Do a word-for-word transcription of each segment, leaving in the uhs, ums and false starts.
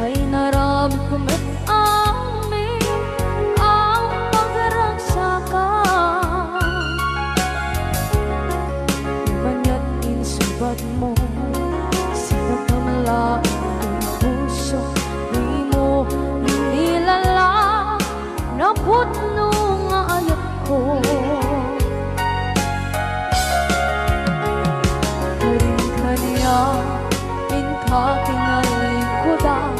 Ay naramidko met amin a pagragsakan. Maniat insubadmo, sinakamla ti puso, dimo inilala, napudno nga ayatko. Karin kaniak, inka tinalikudan,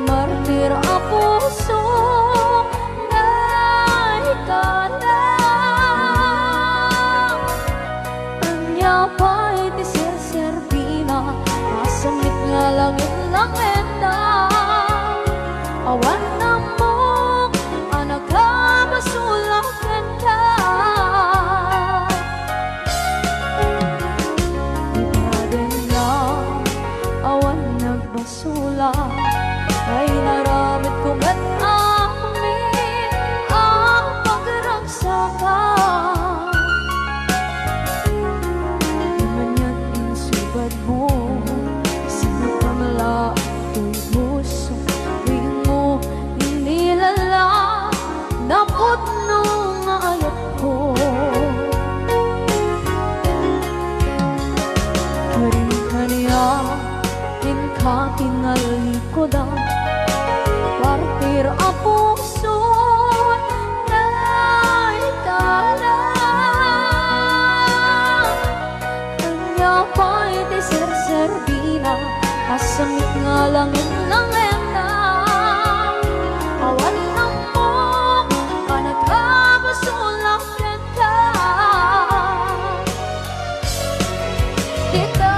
martir a puso, naikana. Ania pay ti serserbina, a sangit nga langit-langitna, awan ammok a nakabasol a kenka. Itadenna, awan nagbasola, ay naramidko met amin a pagragsakan. Maniat insubadmo, sinakamla toy puso, dimo inilala, napudno nga ayatko. Karin kaniak, inka tinalikudan, martir a puso, naikana. Ania pay ti serserbina, a sangit nga langit-langitna, awan ammok a nakabasol a kenka. Dita,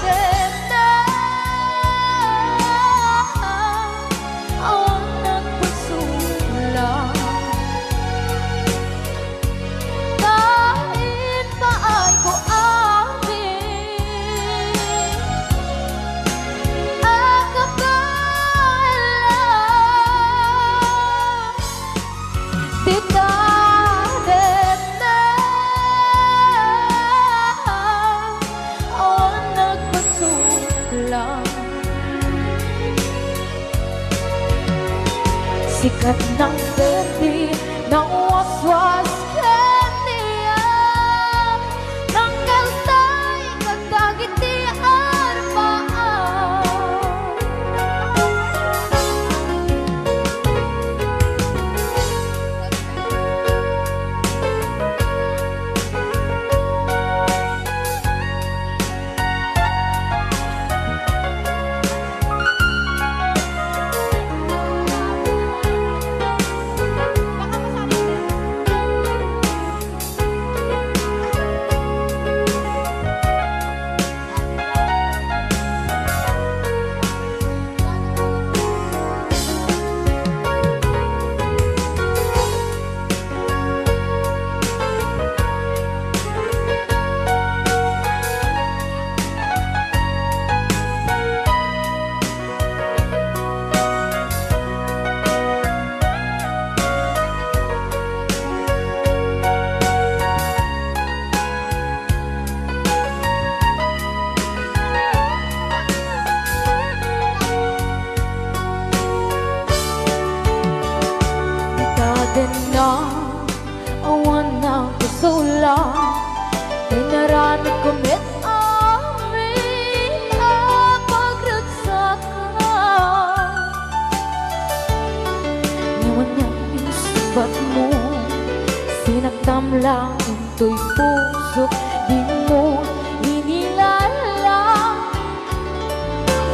dita, awan nagbasola. Ta impaayko amin a kabaelan. Dita, dita, awan nagbasola. Sikat nang berdi, nawaswas ken niam, nangkaltay kadagiti arpaam. Itadenna, awan nagbasola, inaramidko met amin a pagragsakan. Ngem ania insubadmo, sinaktam laeng toy pusok, dimo inilala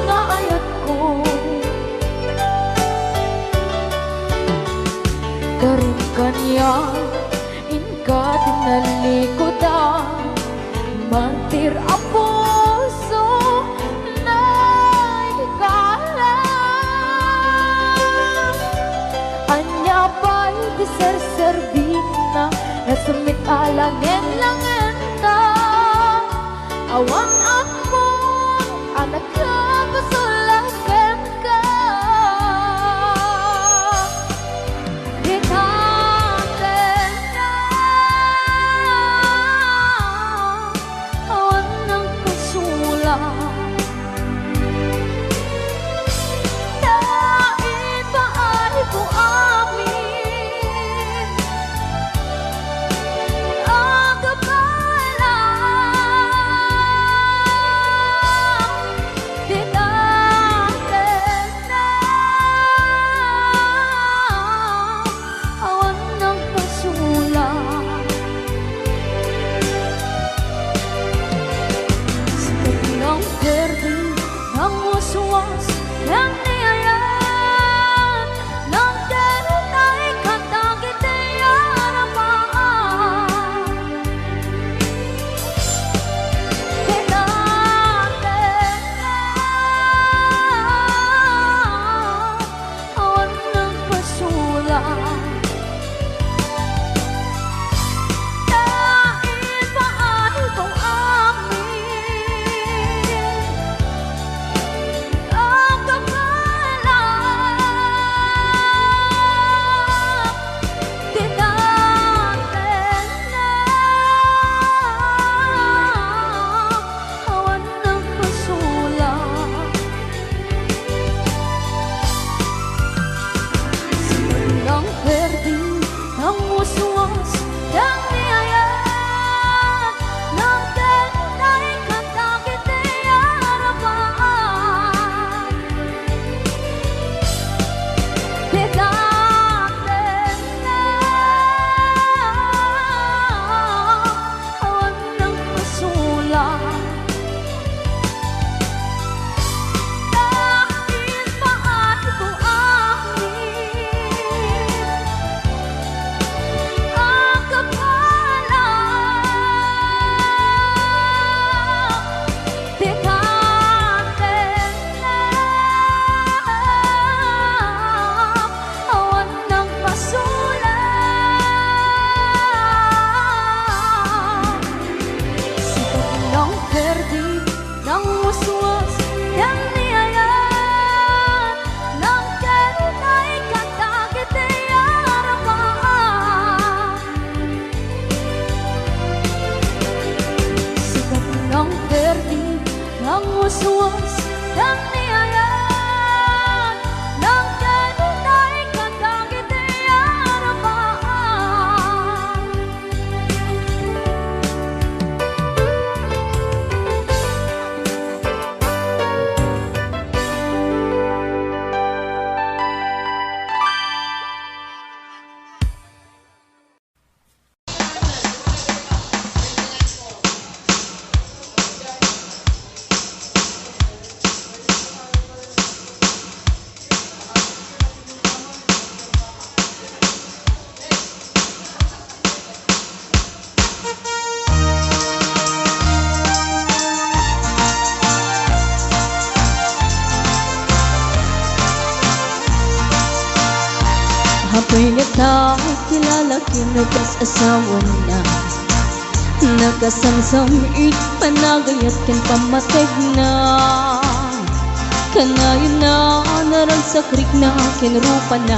nga ayatko. Karin kaniak, inka tinalikudan, martir a puso, naikana. Ania pay ti serserbina, nasumit a langit-langitna, awan ammok a nakabasol a kenka. Dita, dita, awan nagbasola. Ken ni ayan, nagdero tay kanta iti arabaan. Ket aten na, awan nagpasulang. Ta ipaayko amin a kappala. Ti daten na, awan nagpasulang. Sika lang perdi, nangwaswas, ken ni ayan, nagdero tay kanta iti arabaan. Ti daten na, awan nagpasulang. Ta ipaayko amin a kappala. Ti daten na, awan nagpasulang. Sika lang perdi, nangwaswas, ken ni ayan, nagdero tay kanta iti arabaan. Sika lang perdi, nangwaswas, ken ni ayan, nagdero tay kanta iti arabaan. Apay ngata ti lalaki no kas asawana, nakasamsam iti panagayat ken pammategna. Kanayonna, naragsakrikna ken rupana.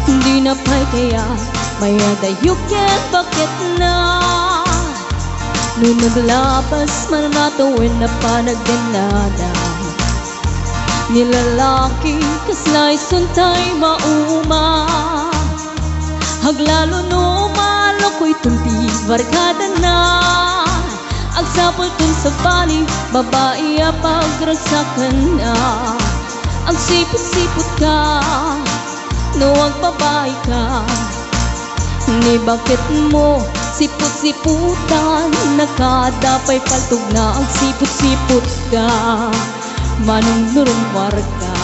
Dina pay kayat mayadayo ken baketna. No naglabas man a tawen a panagdennada, ni lalaki, kasla isun tay mauma. Aglalo no malukoy ton ti barkadana. Agsapulton sabali, babai a pagragsakanna. Agsiputsiputka no agbabaika. Ni baketmo, siputsiputannaka, adda pay paltogna, agsiputsiputka, manungnurungwarka.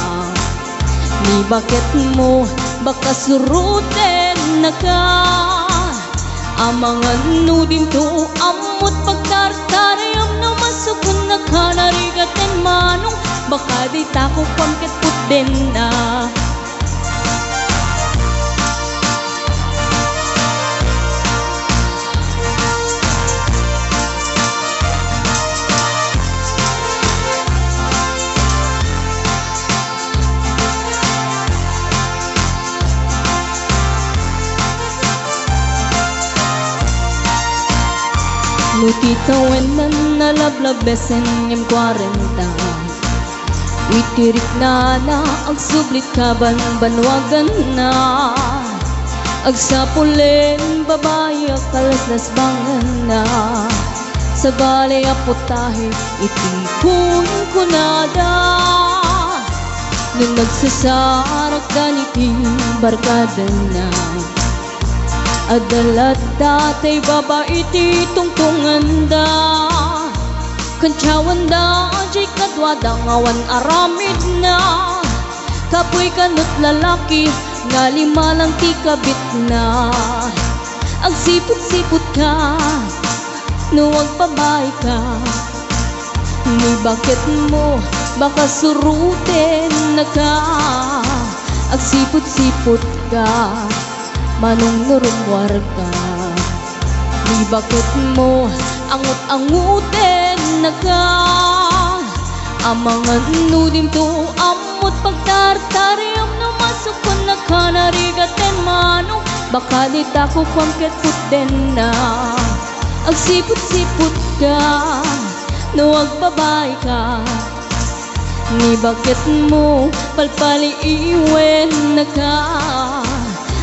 Ni baketmo, bakasurotennaka. Amangan no dinto, ammot pagtartarayam, no masukonnaka, narigaten manong, baka dayta kukuam ket putdenna. No ti tawenan, nalablabesen ngem kuarenta. Iti riknana, agsublit kabanbanuaganna. Agsapulen babai a kalaslasbanganna. Sabali a putahe iti kunkunada. No nagsasarakdan iti barkadana, adda latta tay baba iti tungtunganda. Kantiawanda diay kaduada nga awan aramidna. Kapuy kano ti lalaki nga lima lang ti kabitna. Agsiput-siputka no agbabaika. Ni baketmo, baka surutennaka. Agsiput-siputka. Manong no rummuarka, ni baketmo, angut-angutennaka. Amangan no dimto ammot pagtartariam no masukonnaka narigat ken manong, baka dayta kukuam ket putdenna. Agsiput-siputka no agbabaika. Ni baketmo, palpaliiwennaka.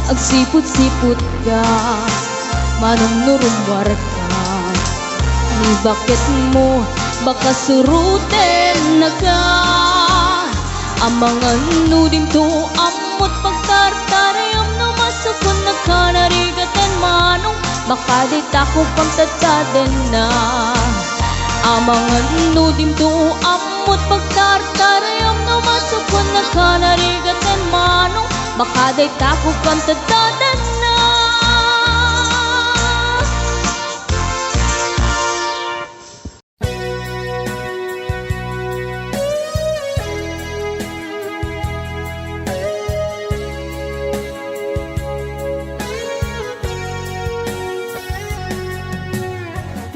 Agsiput-siputka, manong no rummuarka. Ni baketmo, baka surutennaka. Amangan no dimto ammot pagtartariam no masukonnaka narigat ken manong, baka dayta kukuam tadtadenna. Amangan no dimto ammot pagtartariam no masukonnaka narigat ken manong, baka dayta kukuam tadtadenna.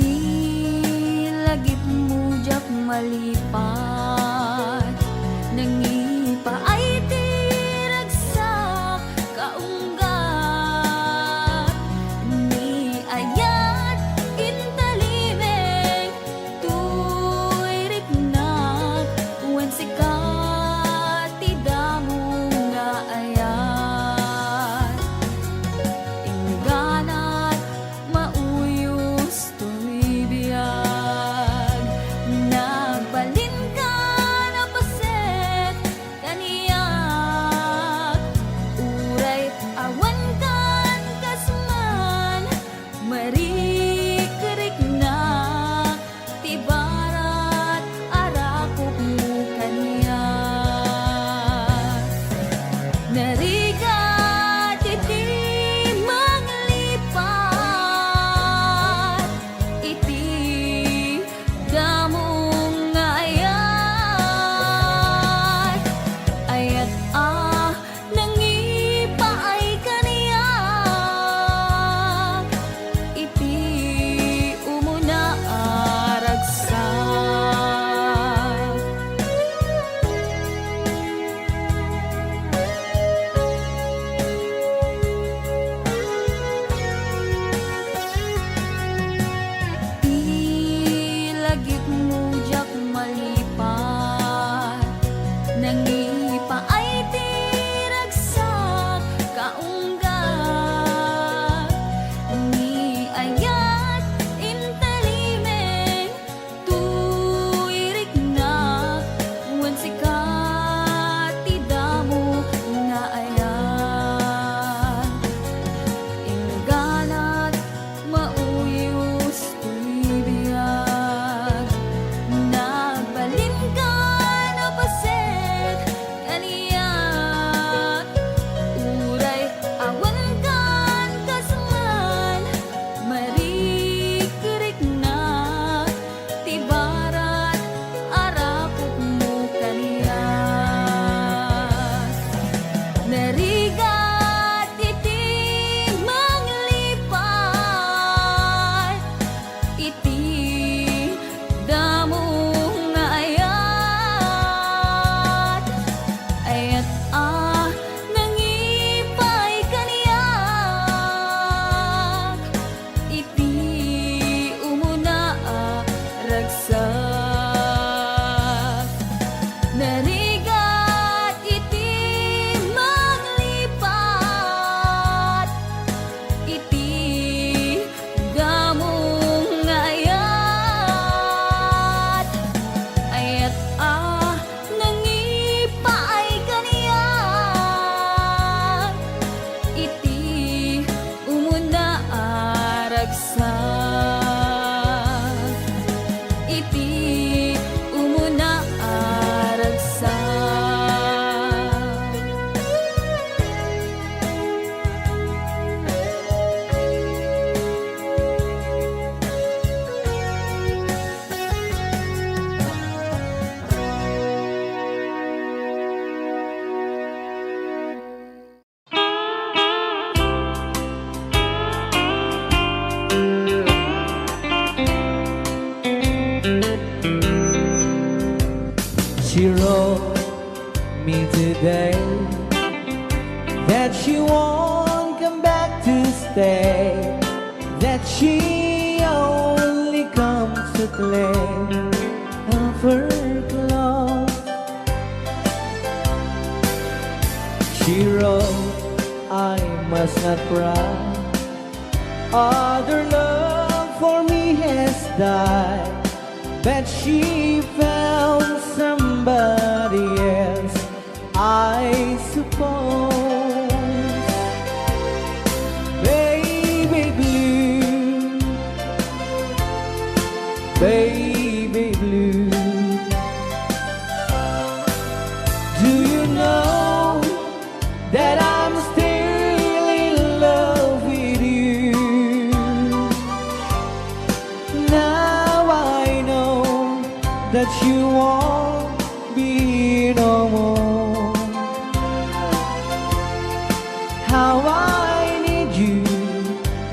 Ti lagipmo diak malipat, nangipaay ti ragsak kaunggat. Ni ayat intalimeng toy riknak, wen sika ti damo nga ayat. Ingganat mauyos toy biag, nagbalinkan a paset kaniak. Uray awankan kas man, marikriknak ti barat a rakopmo kaniak. Narigat iti manglipat iti damo nga ayat, ayat a nangipaay kaniak iti umuna a ragsak. Ti lagipmo diak malipat, nangipaay ti ragsak kaunggat. Ni ayat intalimeng toy riknak, wen sika ti damo nga ayat. Ingganat mauyos toy biag, nagbalinkan a paset kaniak. Uray awankan kas man, marikriknak ti barat a rakopmo kaniak. Narigat iti manglipat iti damo nga ayat, ayat a nangipaay kaniak iti umuna a ragsak. Narigat iti manglipat iti damo nga ayat, ayat a nangipaay kaniak iti umuna a ragsak. Iti Wrote me today that she won't come back to stay, that she only comes to play of her clothes. She wrote, "I must not cry. Other love for me has died, but she found somebody else, I suppose." Baby blue, baby blue, do you know that I'm still in love with you? Now I know that you won't be no more. How I need you,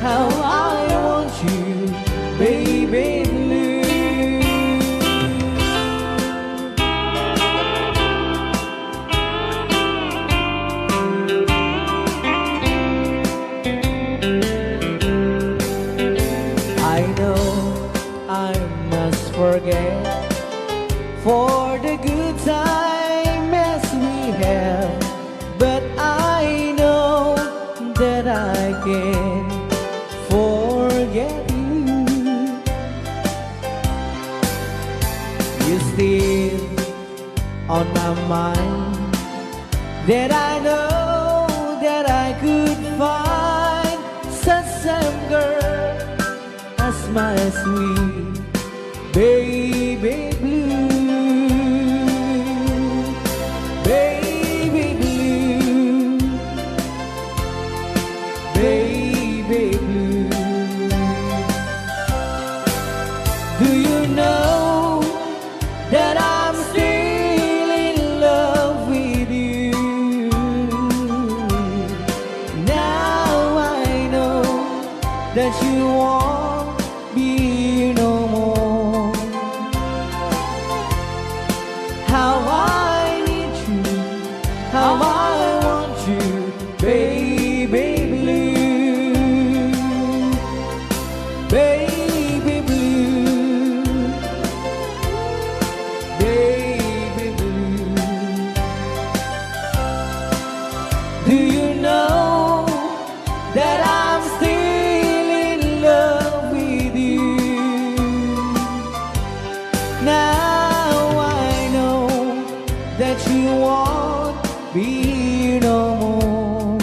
how I want you, baby blue. I know I must forget for the good time as we have, but I know that I can forget you. You still on my mind, that I know that I could find such same girl as my sweet baby blue. Baby blue, baby blue, do you know that I'm still in love with you? Now I know that you won't be no more. How I need you, how I want you, baby blue, baby blue, baby blue. Do you know that I'm still in love with you? Now I know that you won't be no more.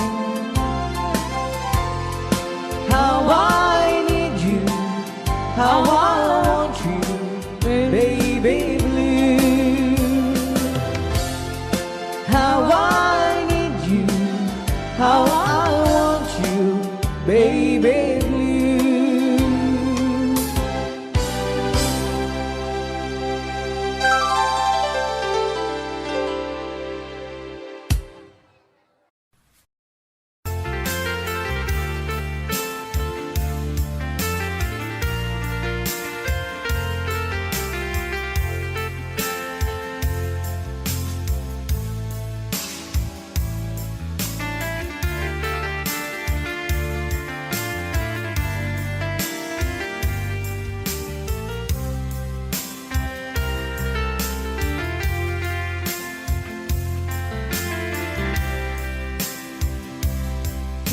How I need you, how I want you, baby blue. How I need you, how I want you, baby blue.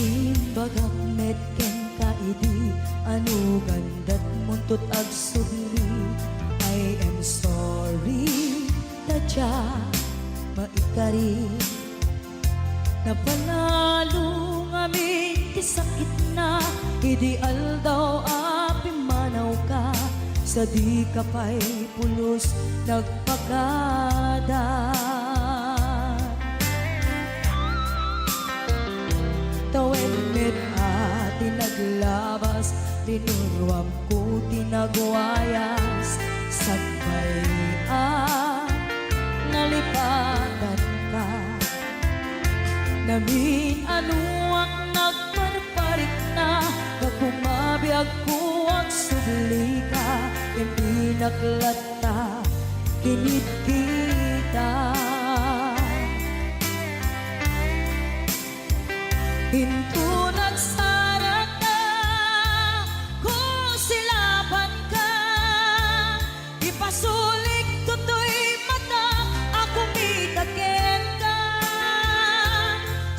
Imbagak met kenka idi, ano gandatmonto ti agsubli. I am sorry, ta diak maikari. Napanalo ngamin ti sakitna idi aldaw a pimmanawka, sa dika pay pulos nagpakada. Tawen met a ti naglabas, linuruamko ti nagwayas, sakbay a nalipatanka. Namin-anuak nagparparikna, gapu nga biagko agsublika, impinak latta kinitkita. ta. Inton agsarakka, kusilapanka, ipasulik toy mata a kumita kenka.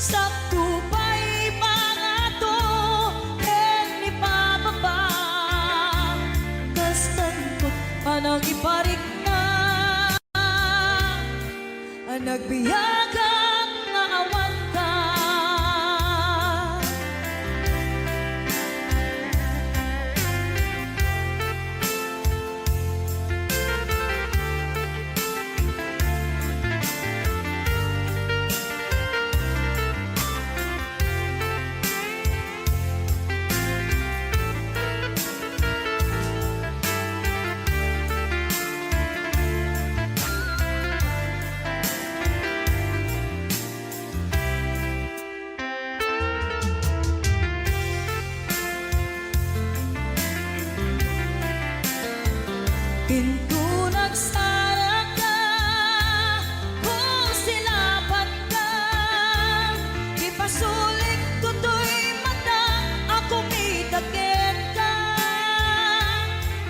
Sakto pay pangato ken ipababa, kastanto panangiparikna. Nagbiagak nga awanka. Inton agsarakka, kusilapanka, ipasulik toy mata a kumita kenka.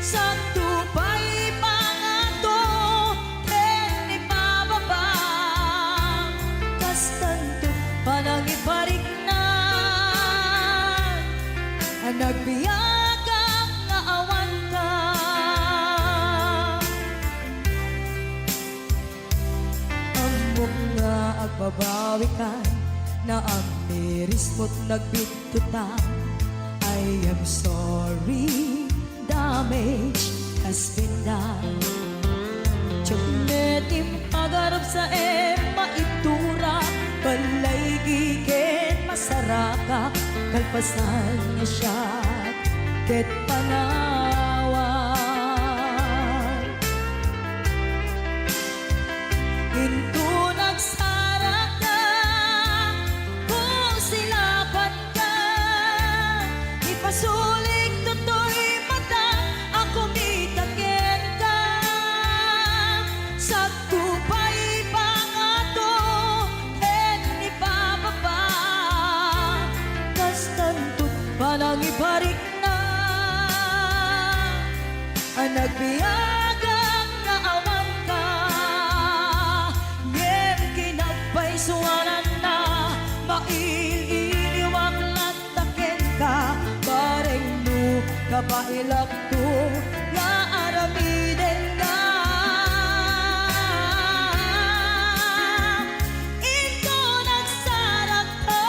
Sakto pay pangato ken ipababa, kastanto panangiparikna. Nagbiagak nga awanka. Ammok nga agbabawika, naamirismo't nagbitkutan. I am sorry, damage has been done. Diak met impagarupsaem maitura, balaygi ken masarakak, kalpasan nga siak ket panawan. Inton agsarakka, kusilapanka, ipasulik toy mata a kumita kenka. Sakto pay pangato ken ipababa, kastanto panangiparikna. Nagbiagak nga awanka, ngem kinagpaysuananna, mail-iliwak latta kenka, bareng no kabaelakto nga aramidenna. Inton agsarakka,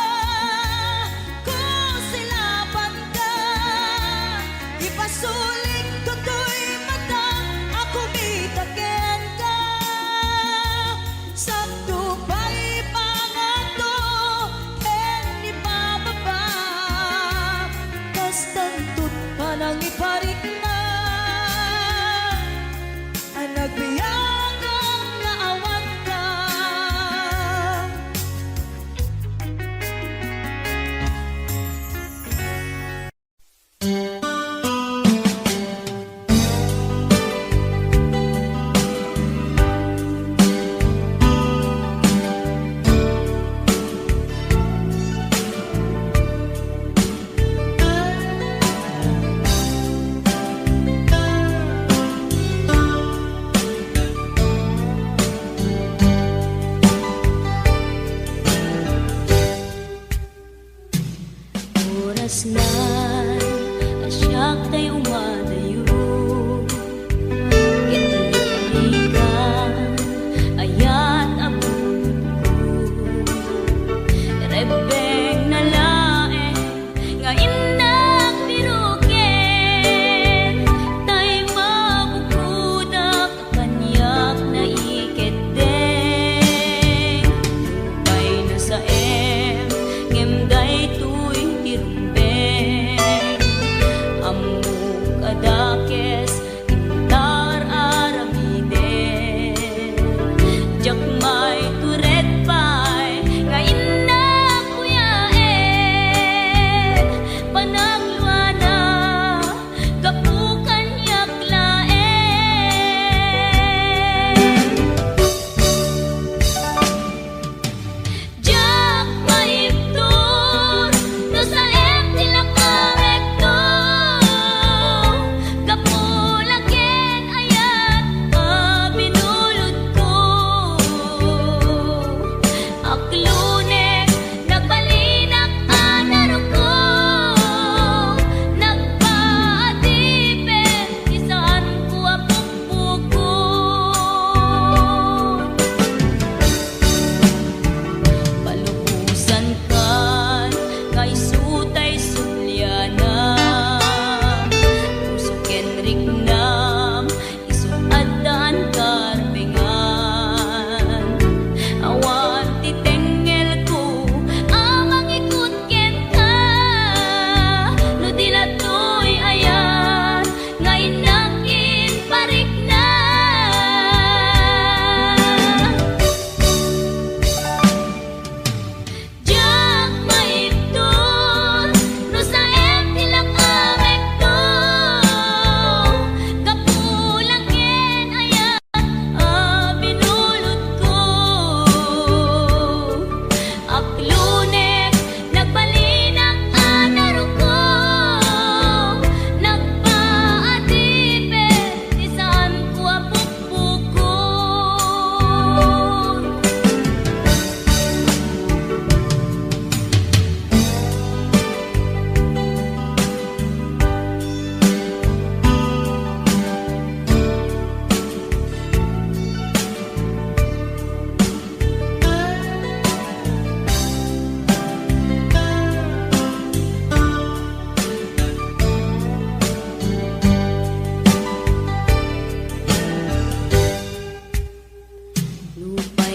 kusilapanka, ipasulik toy mata a kumita kenka. Sakto pay pangato ken ipababa, kastanto panangiparikna.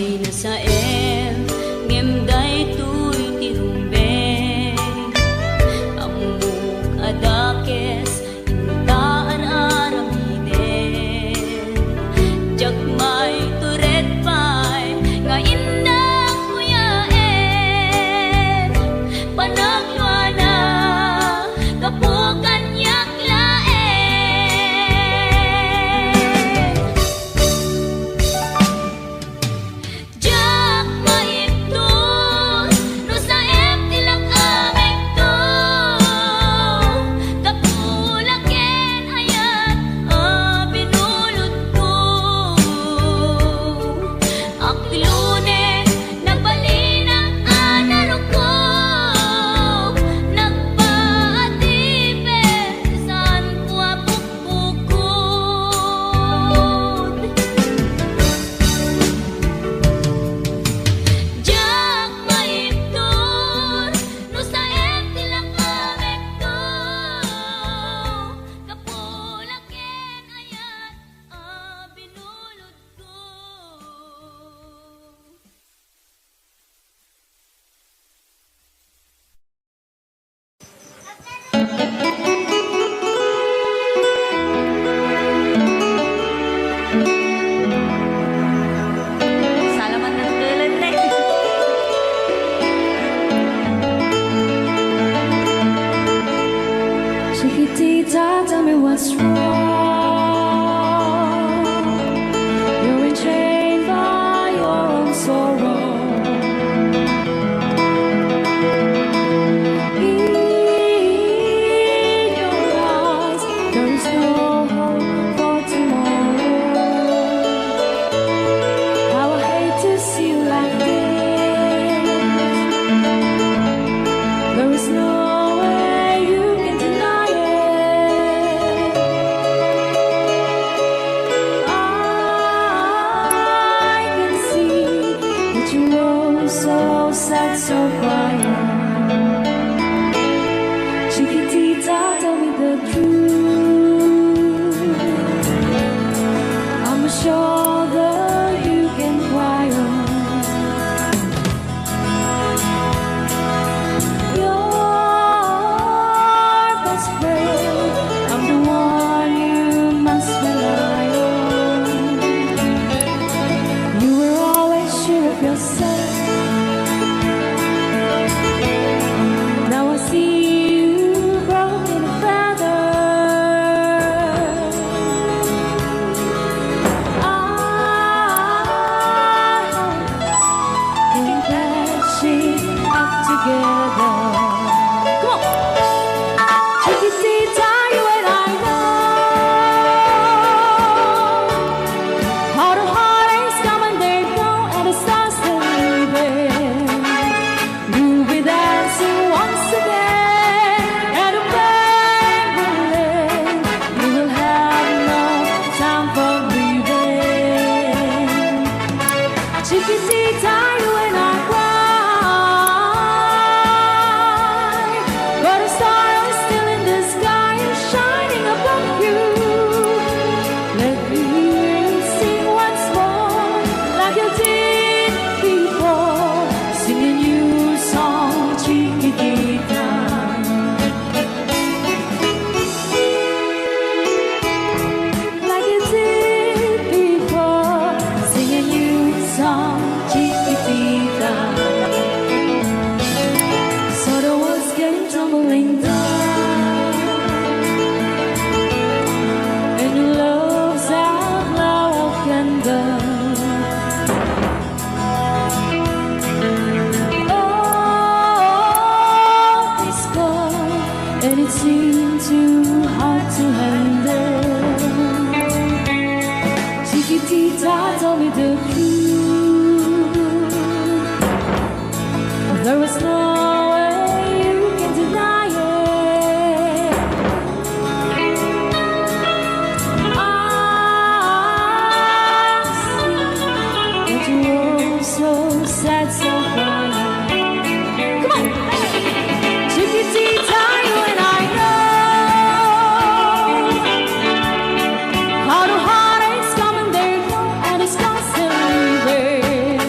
Nasaem, ngem daytoy ti rumbeng. Ammok a dakes inta ar-aramiden. Diak maitured pay nga innak kuyaen. Panagluana, gapu kaniak laeng. Diak maibtur no saem ti lak-amekto. Gapu la ken ayat a binulodko. Aklonen, nagbalinak a narukop. Nagpaatipet, saanko a pukpukod. Diak maibtur no saem ti lak-amekto. Gapu la ken ayat a binulodko. Salamat ng tulad na. Chiquitita, tell me what's wrong. You're enchained by your own sorrow. In your eyes, there is no hope for tomorrow. How I hate to see you like this. There is no way you can deny it. I can see that you know, so sad, so quiet. Chiquitita, tell me the truth. I'm sure that you can cry on. Your best friend, I'm the one you must rely on. You were always sure of yourself. Now I see you broken and battered. I hope we can patch it up together. Come on. Chiquitita, you and I know how the heartaches come and they go, and the stars are leaving. We'll be dancing once again, and the pain will end. We will have no time for grieving. Chiquitita, you and I cry, but a star is still in the sky and shining above you. Let me hear you sing once more, like you did before. Sing a new song, Chiquitita. Like you did before, sing a new song, Chiquitita. So the world's getting tumbling down, and your love's outlaw of candle. All is gone, and it seemed too hard to handle. Chiquitita, tell me the truth. There is no way you can deny it. I see that you are so sad, so quiet. Come on! Chiquitita, you and I know how the heartaches come and they go, and the stars are leaving.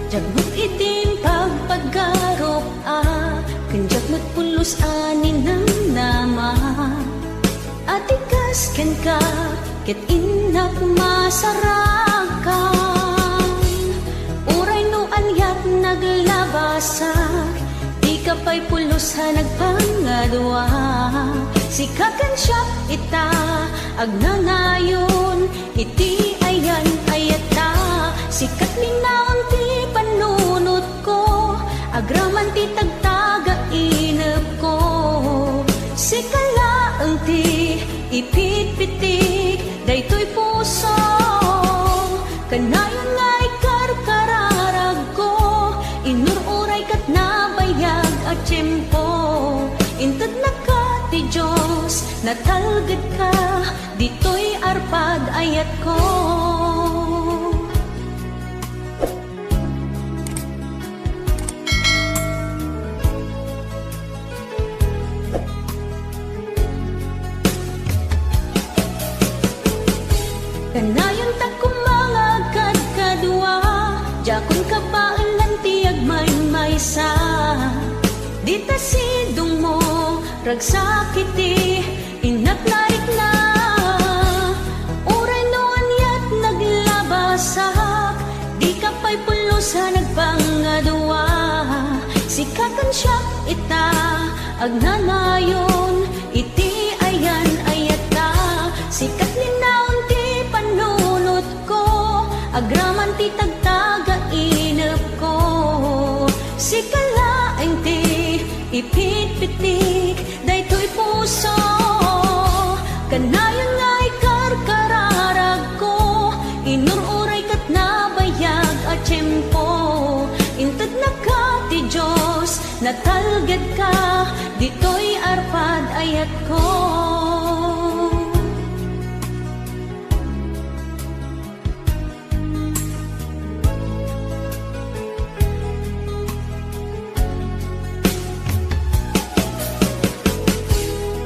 Diak met idin pagpaggarup a, ken diak met pulos a ninamnama. Atikas kenka, ket innak masarakan. Uray no aniat naglabasak, dika pay pulos a nagpangadua. Sika ken siak ita, agnanayon, iti ayan-ayatta. Sika ket linnaon ti pannunot ko, agraman ti tagtaga inepko. Sika laeng ti ipitpitik daytoy puso. Kanayon nga ikarkararagko, inur-uray ket nabayag a tiempo. Intednaka ti Dios, natalgedka, ditoy arpad ayatko. Kanayon ta koma nga agkadkadua, diakon kabaelan ti agmaymaysa. Dita sidongmo, ragsak iti innak narikna. Uray no aniat naglabasak, dika pay pulos a nagpangadua. Sika ken siak ita, agnanayon, iti ayan-ayatta. Sika ket linnaon ti pannunot ko, agraman ti tagtaga inepko. Sika laeng ti ipitpitik daytoy puso. Kanayon nga ikarkararagko, inur-uray ket nabayag a tiempo. Intednaka ti Dios, natalgedka, ditoy arpad ayatko.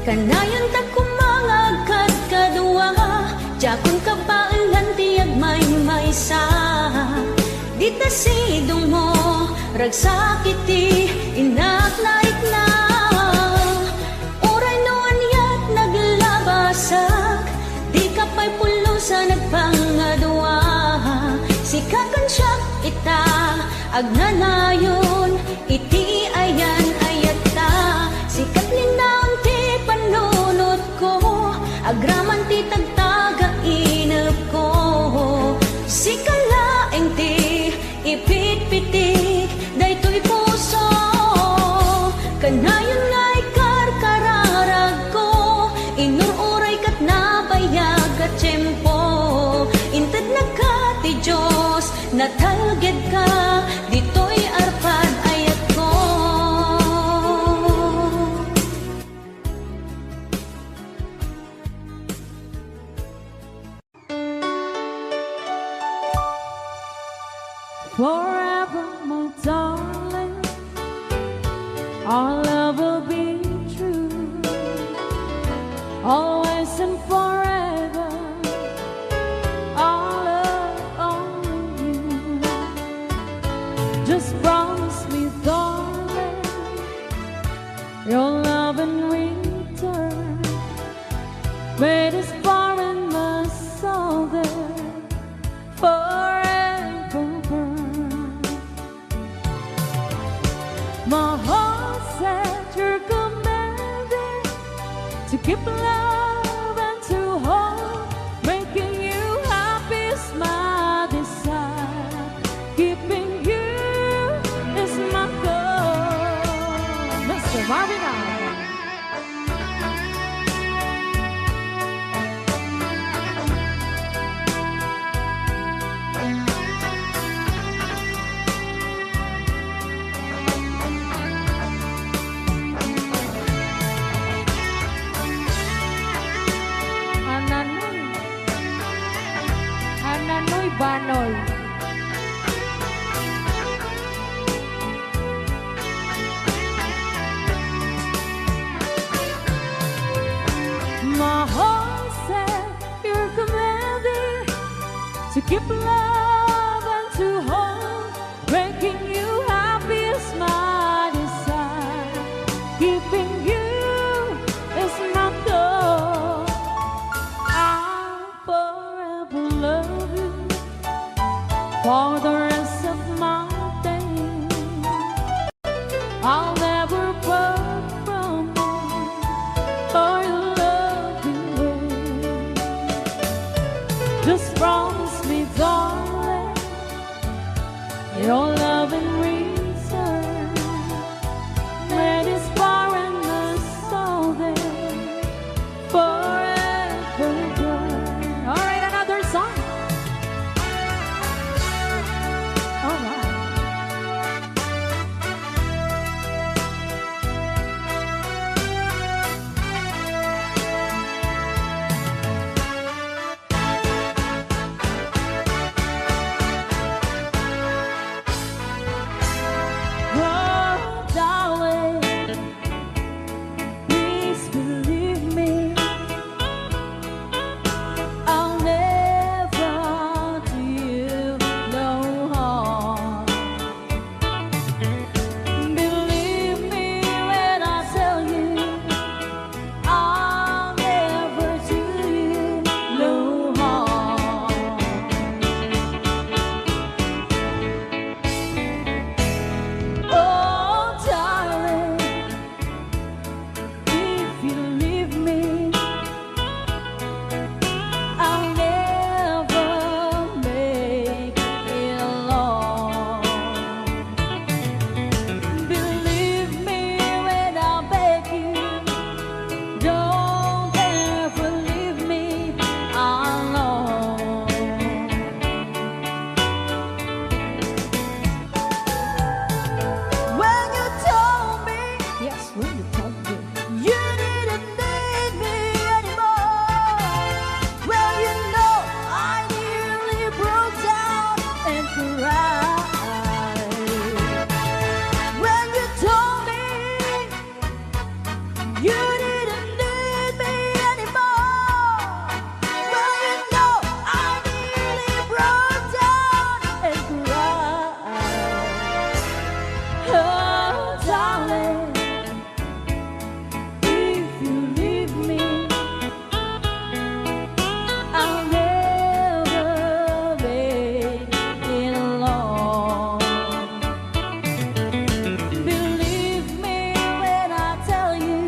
Kanayon ta koma nga agkadkadua, diakon kabaelan ti agmaymaysa. Dita sidongmo, ragsak iti innak narikna. Uray no aniat naglabasak, dika pay pulos a nagpangadua. Sika ken siak ita, agnanayon, iti ayan-ayatta. Sika ket linnaon ti pannunot ko, agraman ti tagtaga inepko. Sika laeng ti ipitpitik daytoy puso. Kanayon nga ikarkararagko, inur-uray ket nabayag a tiempo. Intednaka ti Dios, natalgedka, ditoy arpad ayatko. Forever, my darling, our love will be true. Always and forever, our love only you. Just promise me, darling, your love in return. May this fire in my soul there forever burn. My heart said you're commanding to keep love and to hold. Making you happy is my desire. Keeping you is my goal. Mister Marvin Allen. Ananoy. Ananoy Banoy. My heart said you're commanding to keep love and to hold. Break For the rest of my days, I'll never part from you or your loving ways. Just promise me, darling, your love in return, let this barrenness all day forever gone. All right, another song. All right. Oh, darling, please believe me. I'll never do you no harm. Believe me when I tell you, I'll never do you no harm. Oh, darling, if you leave me, I'll never make it alone. Believe me when I beg you, don't ever leave me alone. When you told me, yes, when you told me you didn't need me anymore, well, you know I nearly broke down and cried. When you told me you didn't need me anymore, well, you know I nearly broke down and cried. Oh, darling, if you leave me, I'll never make it alone. Believe me when I tell you,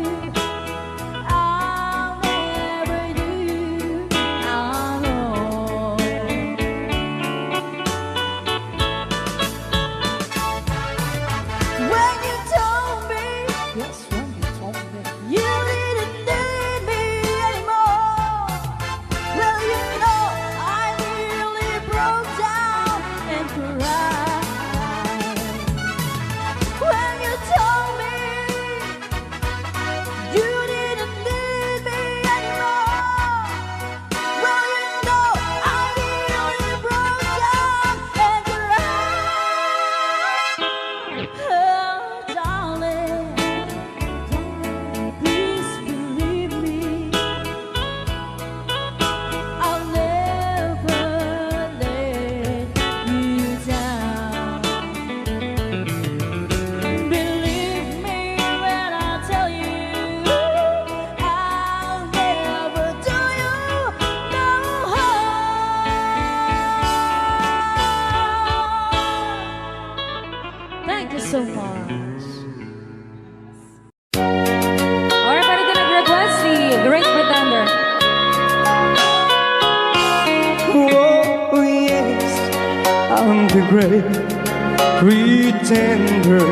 I'll never do you alone. When you told me, yes, when you told me you didn't need me anymore, well, you know I nearly broke down and cried. When you told me you didn't need me anymore, well, you know I nearly broke down and cried. Oh, darling, please believe me. I'll never let you down. Believe me when I tell you, I'll never do you no harm. Thank you so much. Alright, para dito nag-request si Great Pretender. Oh, yes, I'm the great pretender.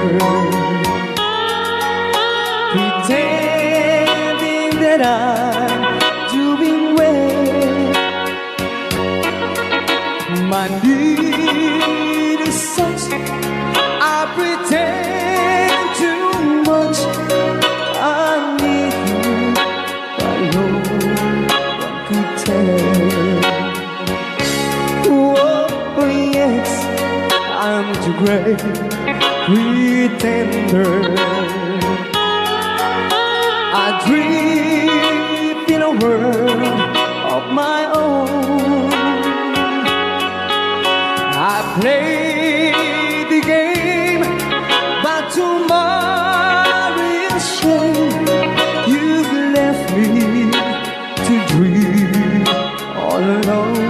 Pretending that I'm doing well. My need is such, I pretend too much. I need you, I know one could tell. Oh, yes, I'm the great pretender. I drift in a world of my own. I play the game, but to my real shame, you've left me to dream all alone.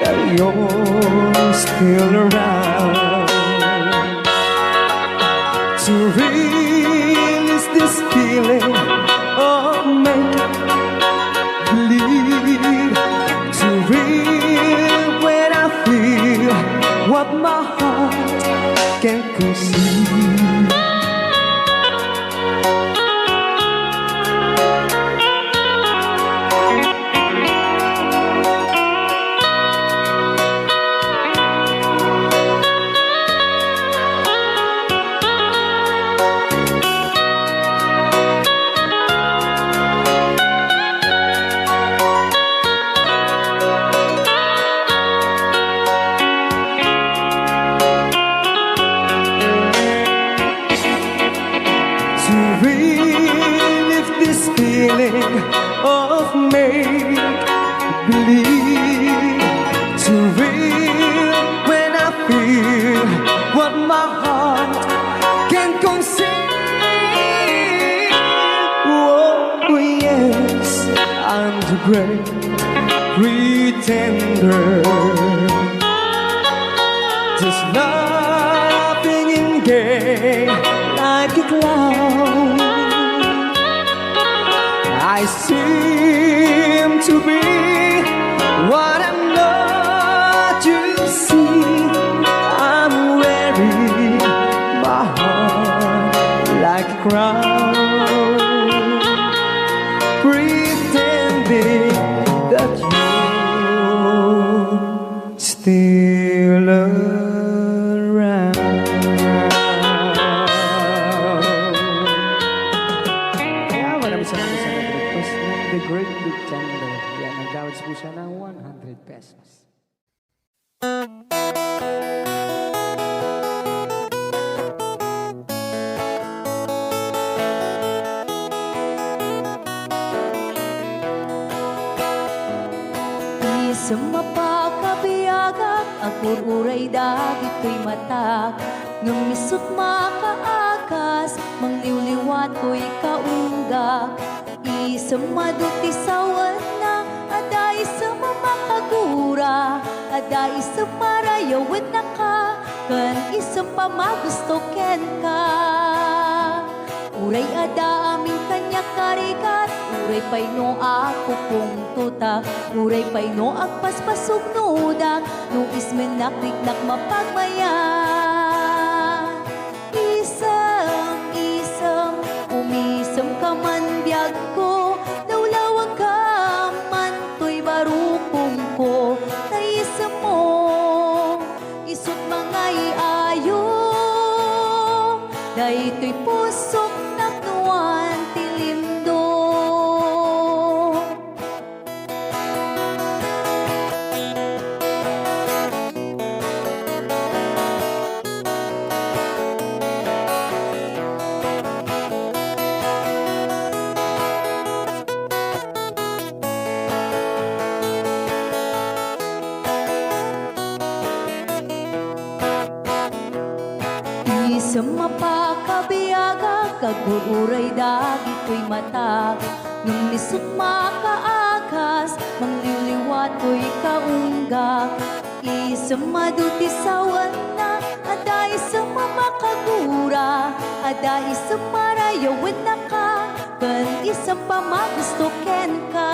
that you're still around to release this feeling of make believe, to real when I feel what my heart can conceive. To relieve this feeling of make believe, to real when I feel what my heart can conceive. Oh, yes, I'm the great pretender, just laughing and gay like a clown. I seem to be what I'm not. You see, I'm wearing my heart like a crown, pretending that you still around. Kaya maraming salamat sa nag-request ng The Great Pretender. Yan, nagdawat po siya ng one hundred pesos. Isem a pakabiagak, agur-uray dagitoy matak. Ngem isut' makaagas, mangliwliwa toy kaunggak. Isem adu ti sawenna, adda isem a makagura, adda isem a rayawennaka, ken isem a magusto kenka. Uray adda amin kaniak a rigat, uray pay no agpupungtotak, uray pay no agpaspasugnodak, no ismennak riknak mapagmayat. Isem, isem, umisemka man biagko, lawlawagkam man toy barukongko, ta isemmo. Isut' mangay-ayo, daytoy pusok tapno awan ti limdo. Isem a pakabiagak, agur-uray dagitoy matak. Ngem isut' makaagas, mangliwliwa toy kaunggak. Isem adu ti sawenna, adda isem a makagura, adda isem a rayawennaka, ken isem a magusto kenka.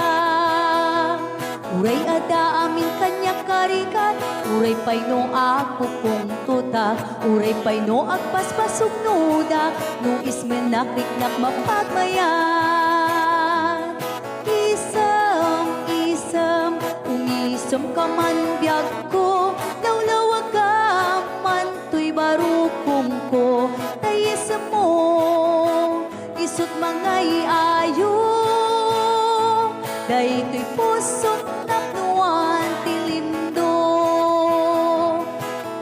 Uray adda amin kaniak a rigat, uray pay no agpupungtotak, uray pay no agpaspasugnodak, no ismennak riknak mapagmayat. Isem, isem, umisemka man biagko, lawlawagkam man toy barukongko, ta isemmo. Isut' mangay-ayo, daytoy pusok tapno awan ti limdo.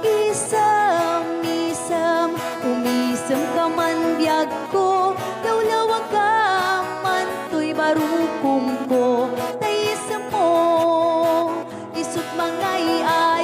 Isem, isem, umisemka man biagko, lawlawagkam man toy barukongko, ta isemmo. Isut' mangay-ayo,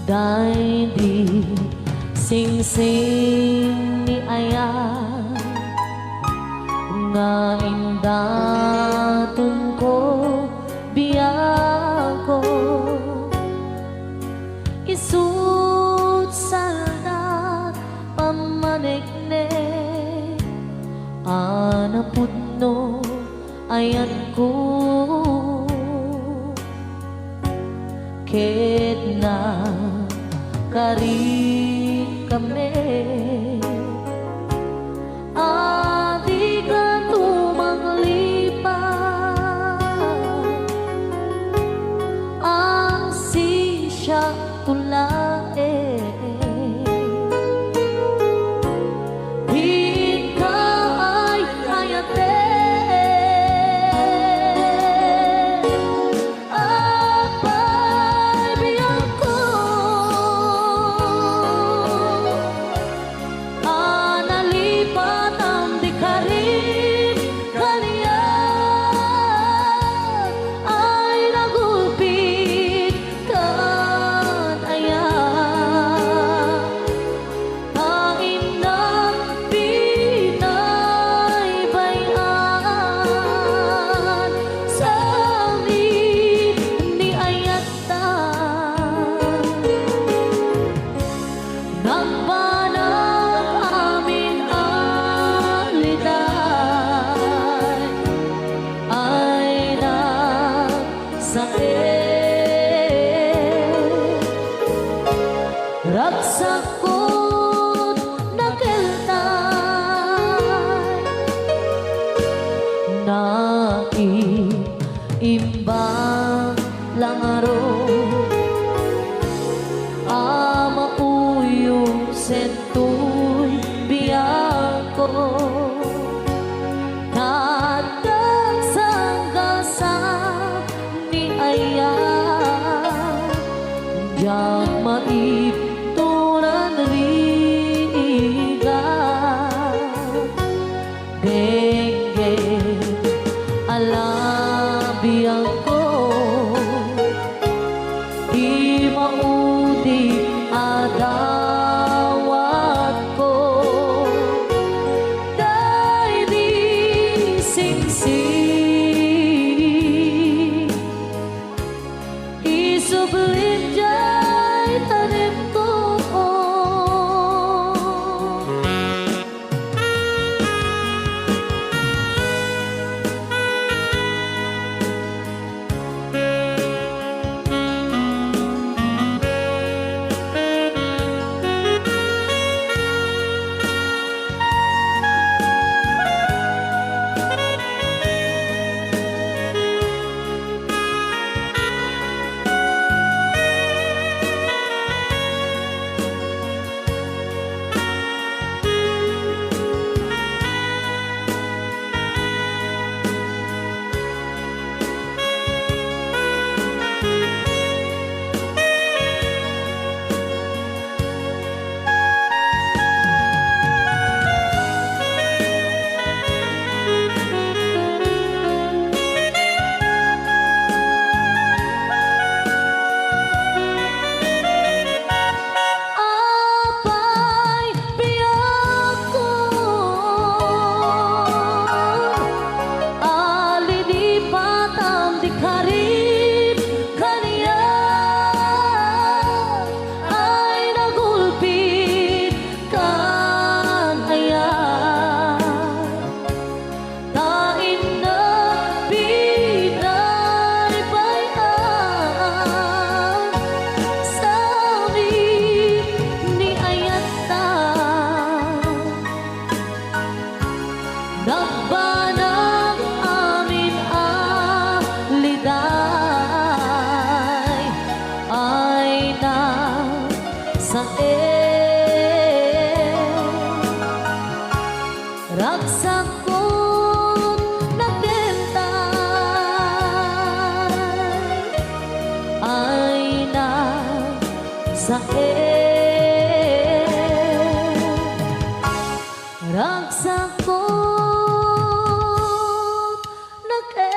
Daydi singsing ni ayat nga indatonko, biagko, isut' saldat pammaneknek a napudno ayatko. Ket nagkarikami a dika tumanglipat, ang sisiak to laeng. Dika ay-ayaten, apay, biagko, a nalipatam di karim kaniak ay nagulpit kan ayat. Painnak pinaybay-an sa amin ni ayatta. Nagbanag amin a liday ay nagsakit. Ragsakot nakeltay, naimbag la ngarud a mauyongsen toy biagko. Tatag sanggasan ni ayat, diak maibturan rigat. Dengge a labiangko, ti maudi a dawatko, daydi singsing. Isublim diay tanekko. Apay, biagko, a linipatam di karim kaniak ay nagulpit kan ayat. Ta innak pinaybay-an sa amin ni ayatta. Nagbanag amin a liday ay nagsakit. Ragsakot nakeltay ay nagsakit. Ragsakot nakeltay.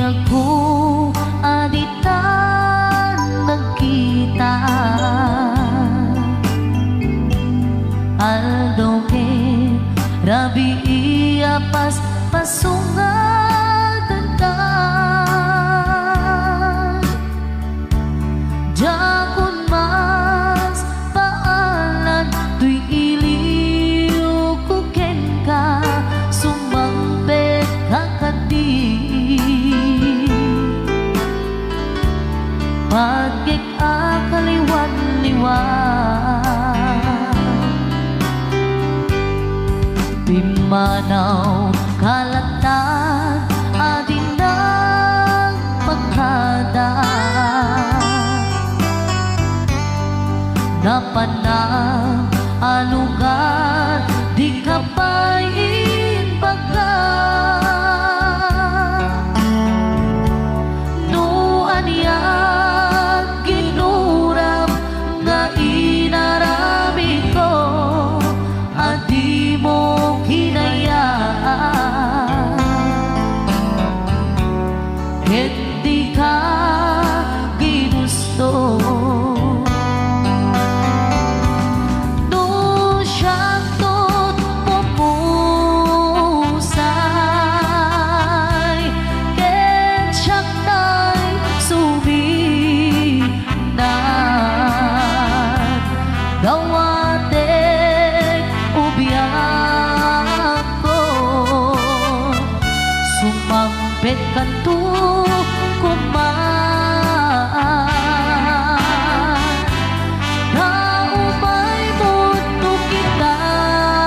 Agko a ditan nagkita, aldaw ken rabii a paspasungan. Diakon maspaalan toy iliwko kenka, sumangpetka kadi. Patgek a kaliwanliwan. Pimmanaw ka latta a di nagpakada. Napanam a lugar, dika pay imbaga. No aniat ginuram nga inaramidko, a dimo kinayat ket dika ginusto. No siakto't pumusay ket siaktay sumi- nat, dawatek ubiakko, sumangpetkanto koma. Ta umay met no kitaen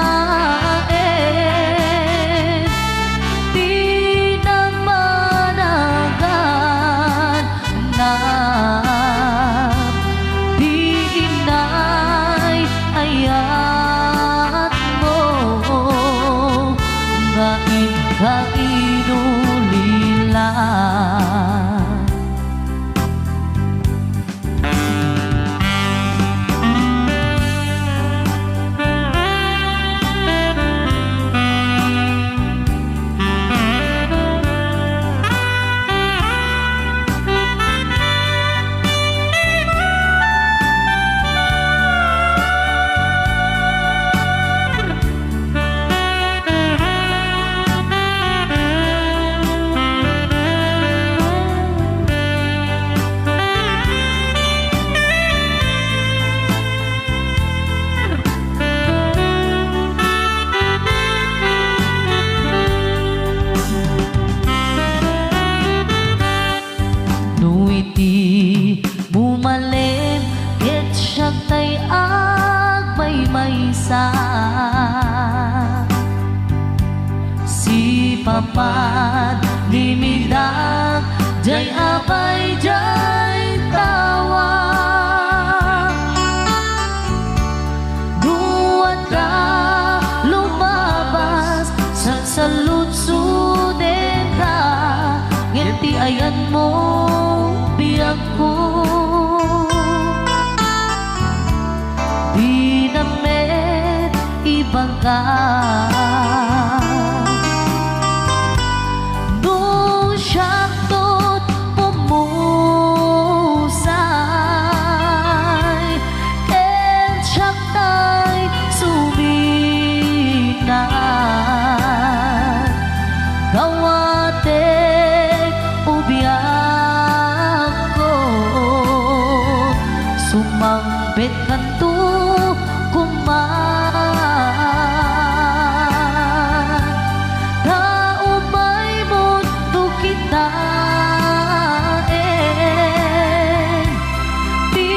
ti nagpanagan, na ti inay ayatmo nga inka inulila. No iti bumalem ket siak tay agmaymaysa, sipapadnimidak diay apay diay tawa. No adda lumabas, sansaludsodenka, ngem ti ayanmo, biagko, dinam met ibaga. No siakto't pumusay, ken siaktay suminat, dawatek ubiakko, sumangpetkanto koma. Ta umay met no kitaen ti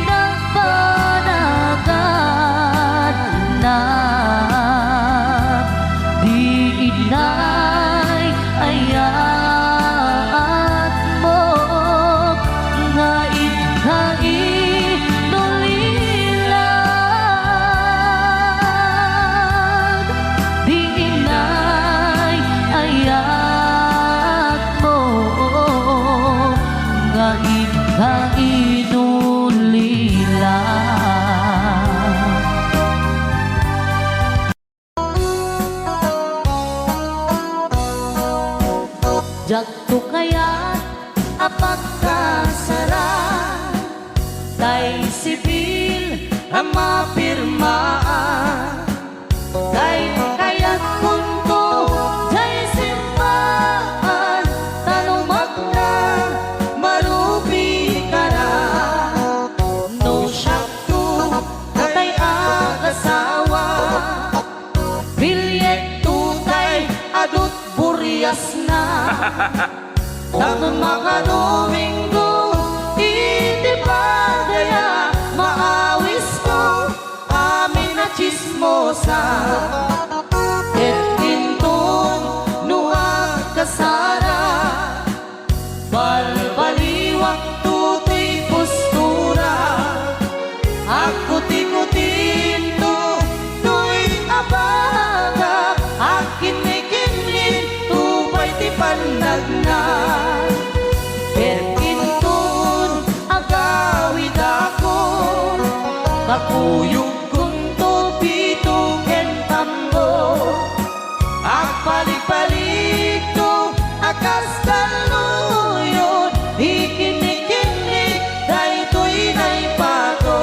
nagpanagan, na di inay ayatmo nga inka inulilad, di inay ayatmo nga inka inulilad. Diakto kaya Pagkasara, tay sibil a mapirmaan, tay kayatkonto, tay simmaan, ta no magna, marupikara. No siakto, tay agasawa, bilyekto tay adut buriasna. Tapno makadomingo iti padaya, maawisko amin a tsismosa. Ket inton no agkasara, balbaliwakto toy postura. Agkutikutinto toy abaga, agkinnikinninto pay ti pannagna. Ket inton agawidako, kakuyogkonto pito ken tammo. Agpaligpaligto a kas talloyon, ikinnikinnik daytoy naipato.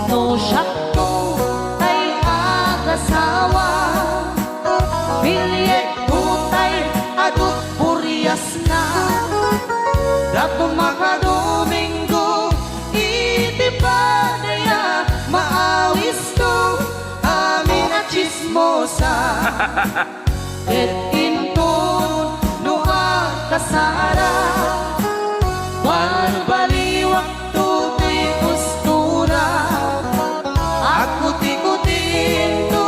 No siakto tay agasawa, bilyekto tay adut buriasna. Tapno makadomingo iti padaya, maawisko amin a tsismosa. Ket inton no agkasara, balbaliwakto ti postura. Agkutikutinto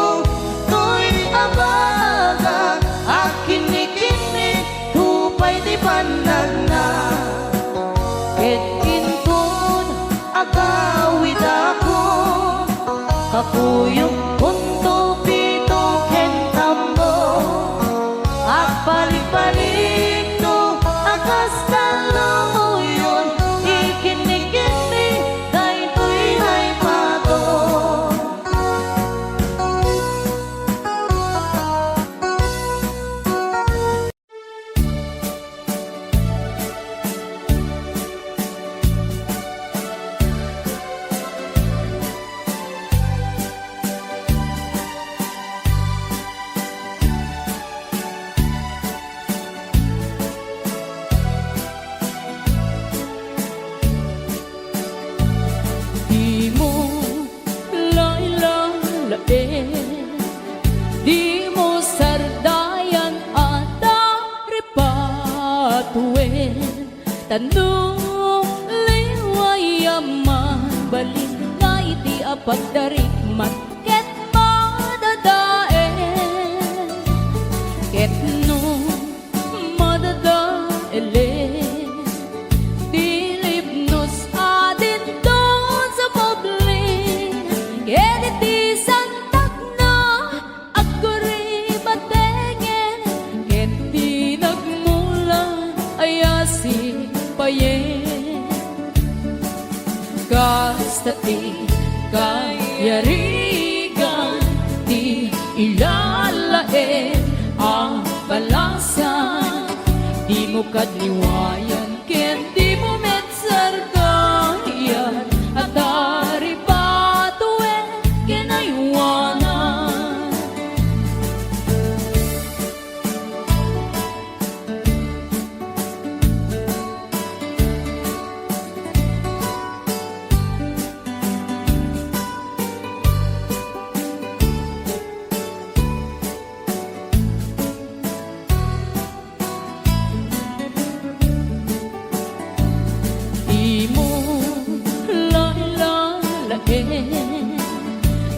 toy abaga, agkinnikinnikto pay ti pannagna. Ket inton agawidako, kakuyogkonto pito ken tammo. Agpaligpaligto a kas talloyon, ikinnikinnik daytoy naipato. Dimo lailalaen, dimo sardayan a taripatoen, ta no liwayam man, balin nga iti a pagdarikmat ket madadael. Ket no madadaelen ti libnos a dindon sa pabli, ket iti santakna agkuribatengen, ket ti nagmula a sipayen. Kasta ti kayarigan ti ilalaen a balasa, dimo kad liwayan ken dimo met sardayan a taripatoen ken aywanan. Dimo lailalaen,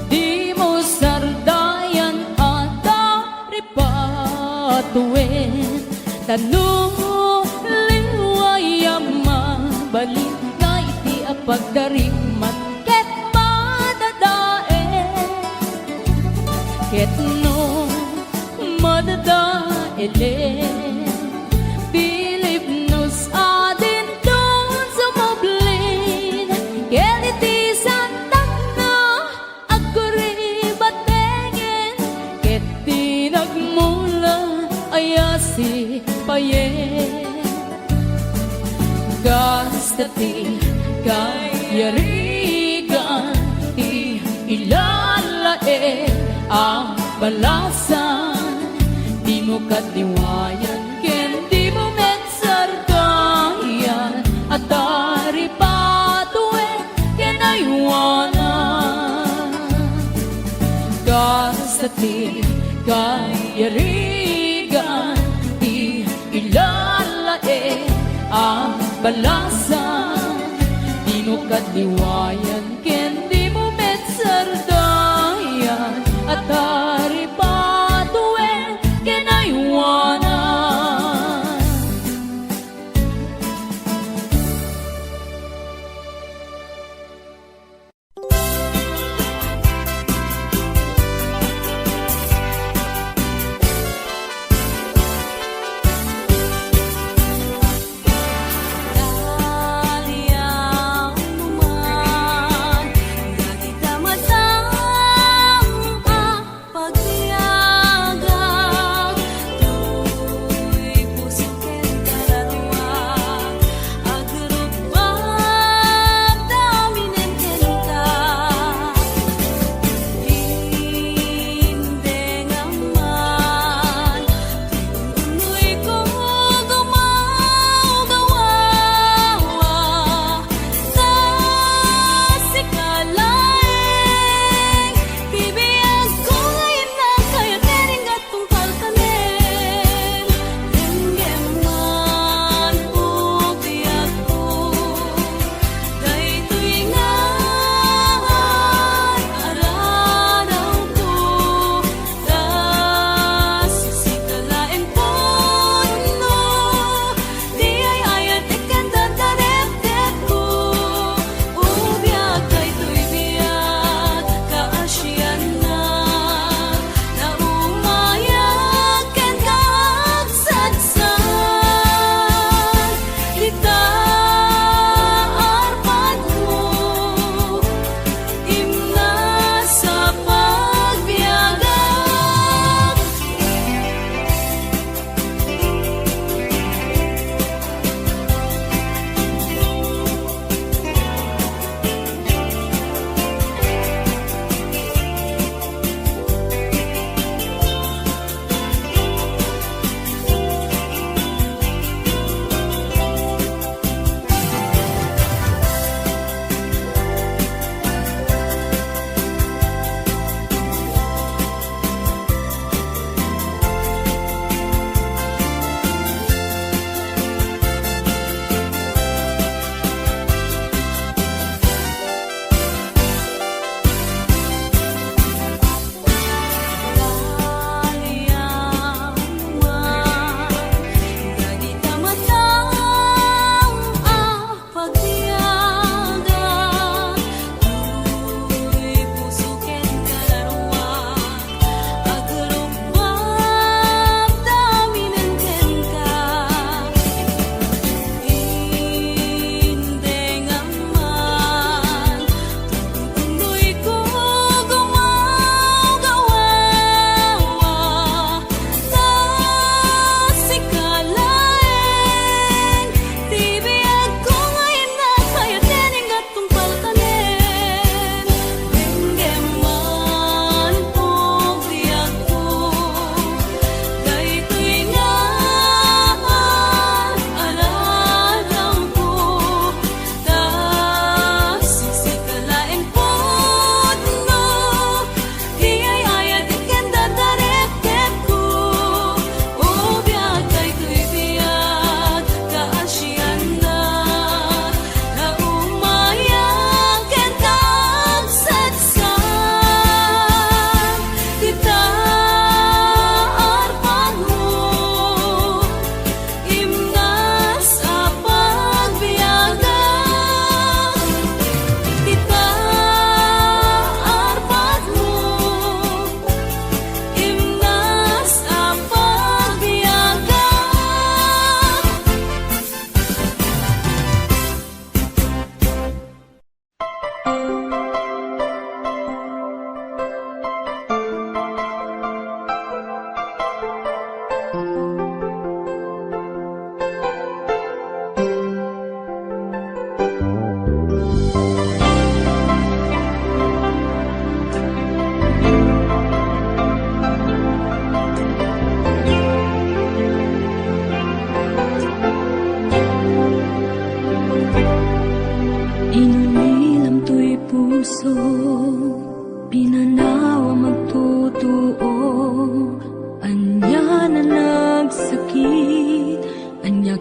dimo sardayan a taripatoen, ta no liwayam, mabalin nga iti a pagdarikmat ket madadael. Ket no da Elen. Bilib no sa dinton sumublin, ken iti santakna agkuribatengen, ket ti nagmula a sipayen. Kasta ti kayarigan ti ilalaed a balasan, dimo kadliwayan ken dimo met sardayan a taripatuen ken aywanan. Kasta ti kayarigan ti ilalaed a balasan, dimo kadliwayan ken dimo met sardayan a taripatuen ken aywanan.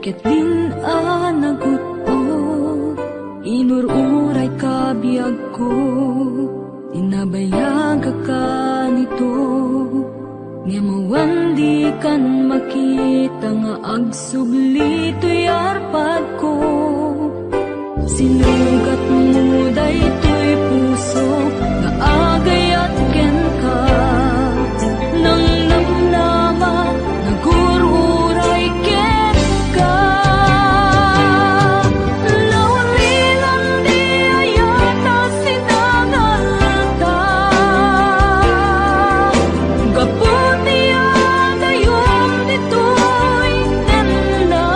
Ket din a nagut-ot, inur-uray ka biagko, tinabayagaka nito. Ngem awan dikan makita nga agsubli toy arpadko. Sinugatmo daytoy puso nga agayat kenka. Nangnamnama, nagur-uray kenka. Naulilan di ayat a sinangalta. Gapu ti adayom ditoy nenna.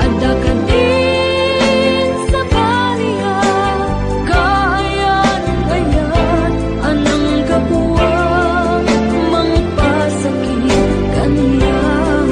Adda kadin sabali a kaayan-ayan a nanggapuan, mangpasakit kaniak.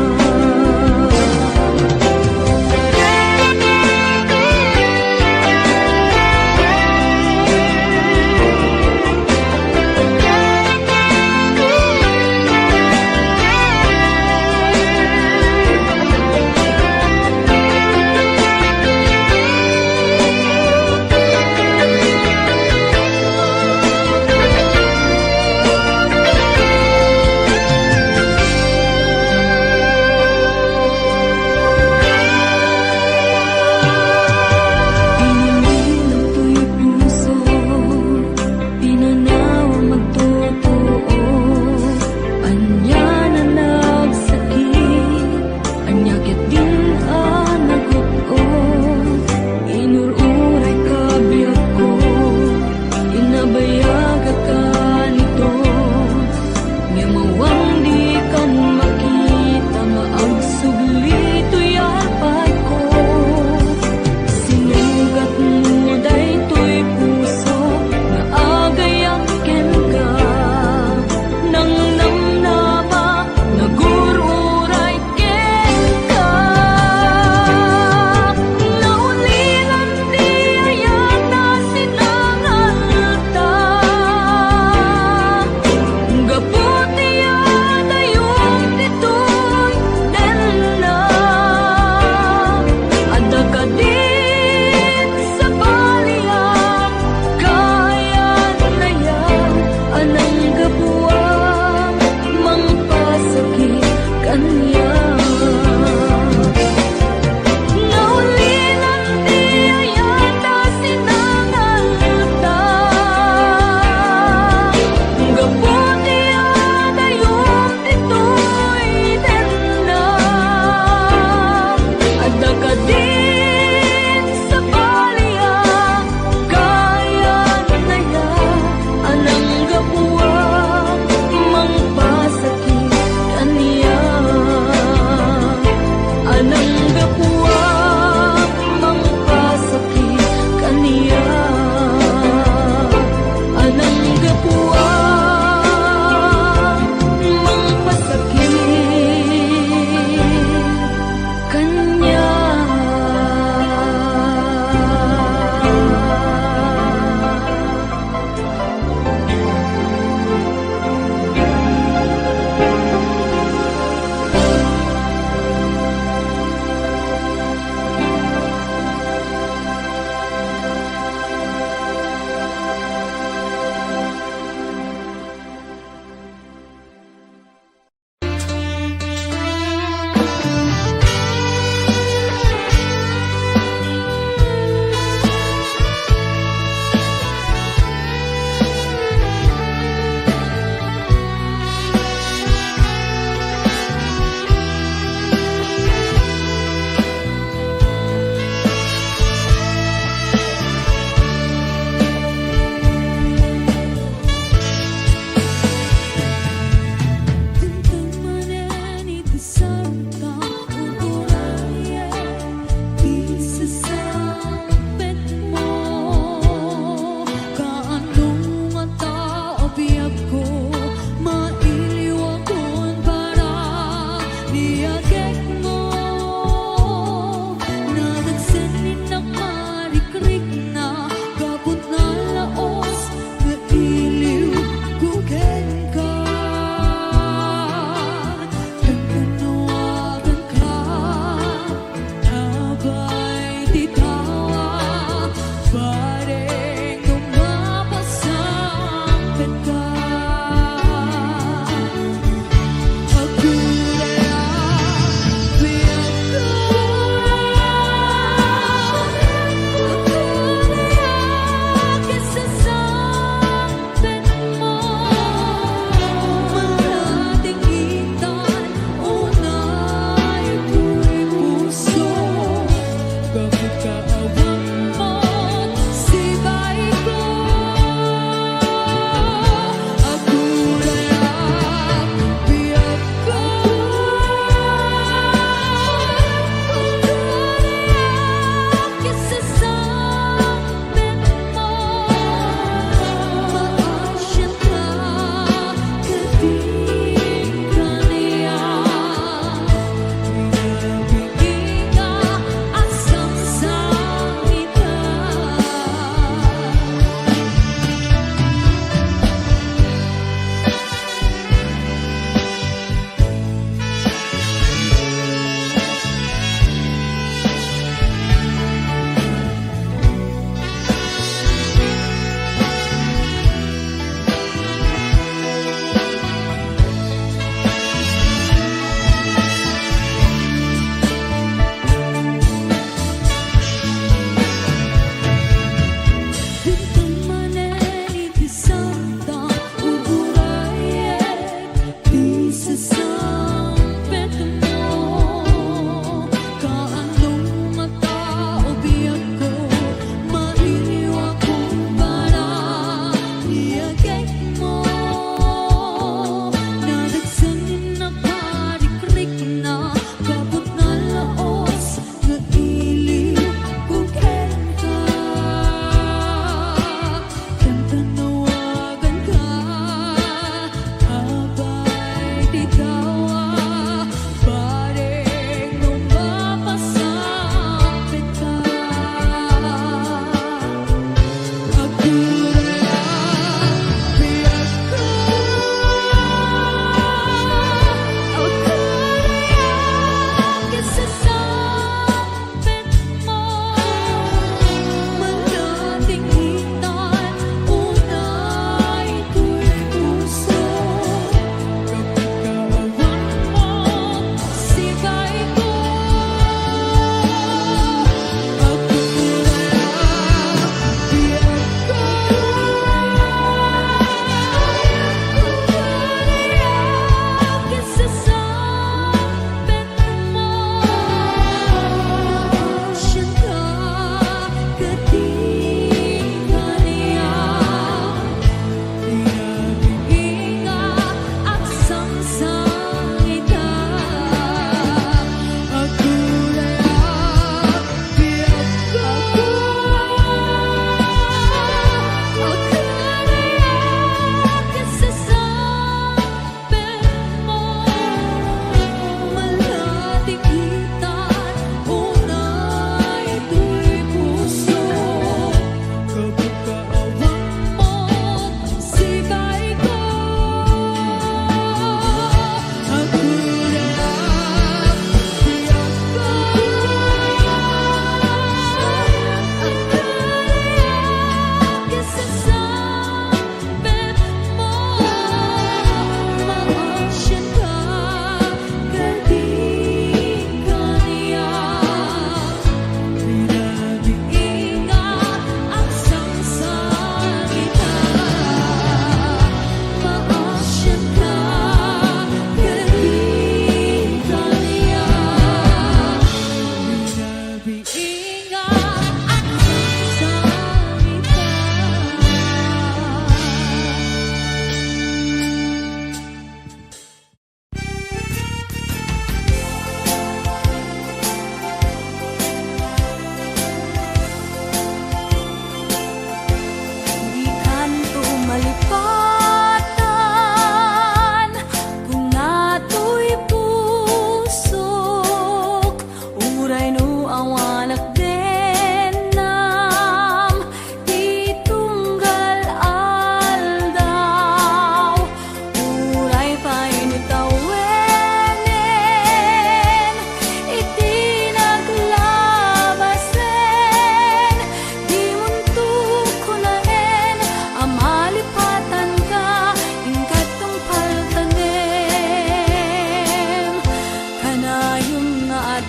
Pinili toy puso, pinanaw magtotoo, ania a nagsakit, ania ket din a nagut-ot, inur-uray ka biagko, inabayagaka nito. Ngem awan dikan makita nga agsubli toy arpadko. Sinugatmo daytoy puso nga agayat kenka. Nangnamnama, nagur-uray kenka. Naulilan ti ayat a sinangalta. Gapu ti adayom ditoy nenna. Adda kadin sabali a kaayan-ayan a nanggapuan, mangpasakit kaniak. Naulilan ti ayat a sinangalta. Gapu ti adayom ditoy nenna. Adda kadin sabali a kaayan-ayan a nanggapuan, mangpasakit kaniak. A nanggapuan, mangpasakit kaniak. A nanggapuan, mangpasakit kaniak.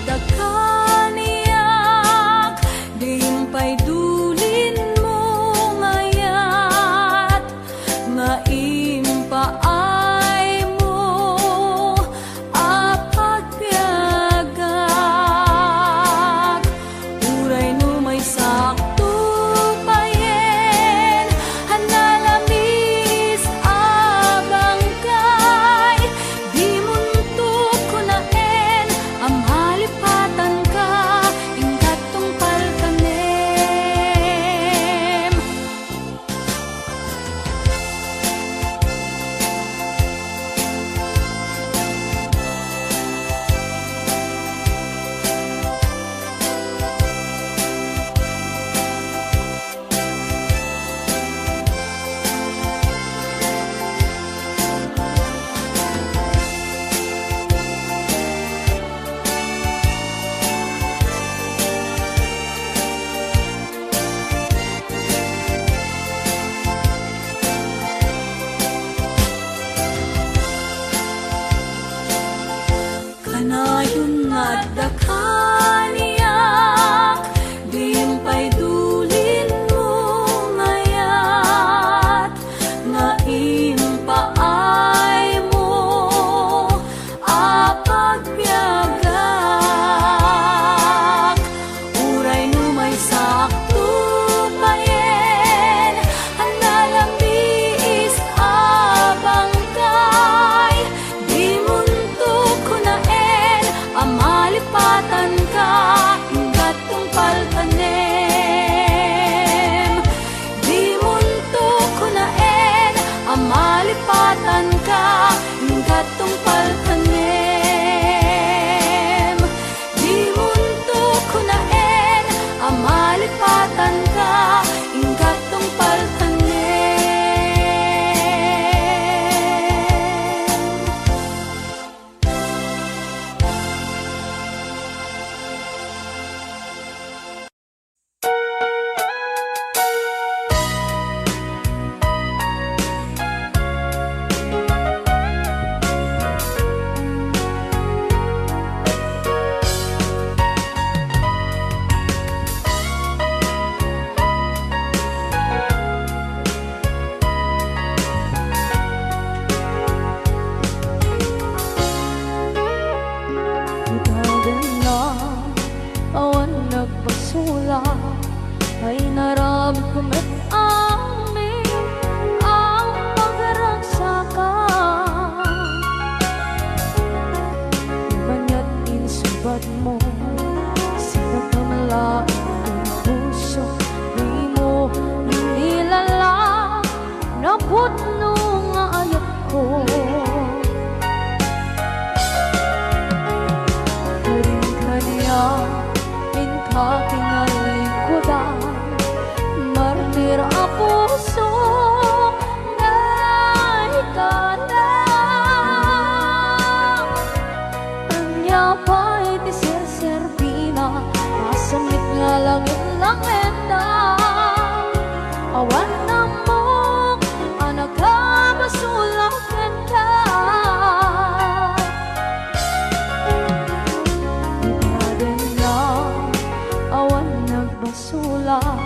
Dakaniak, di pay dulinmo ngayat nga impaaymo a pagbiagak. Uray no maysakto payen a nalamis a bangkay, dimonto kunaen a malipatanka, inka tungpal tanem. Kanayon nga adda kaniak, di pay dulinmo ngayat nga impaaymo a pagbiagak. Uray no maysakto payen a nalamis a bangkay, dimonto kunaen a malipatanka, inka tungpal tanem. Dimonto kunaen a malipatanka, inka tungpal tanem. Dimonto kunaen a malipatanka, inka tungpal tanem. Itagan na awan nagpasulak, ay naramidko met amin a pagragsakan. Maniat insubatmo, sinagamla ti puso, dimo inilala. Napudno nga ayatko. Karin kaniak, inka kinalikudan, martir a puso, naikana. Ania pay ti serserbina, masamit nga langit-langitna? Awan ammok a nakabasolak kenka. Itaganna, awan nagbasolak.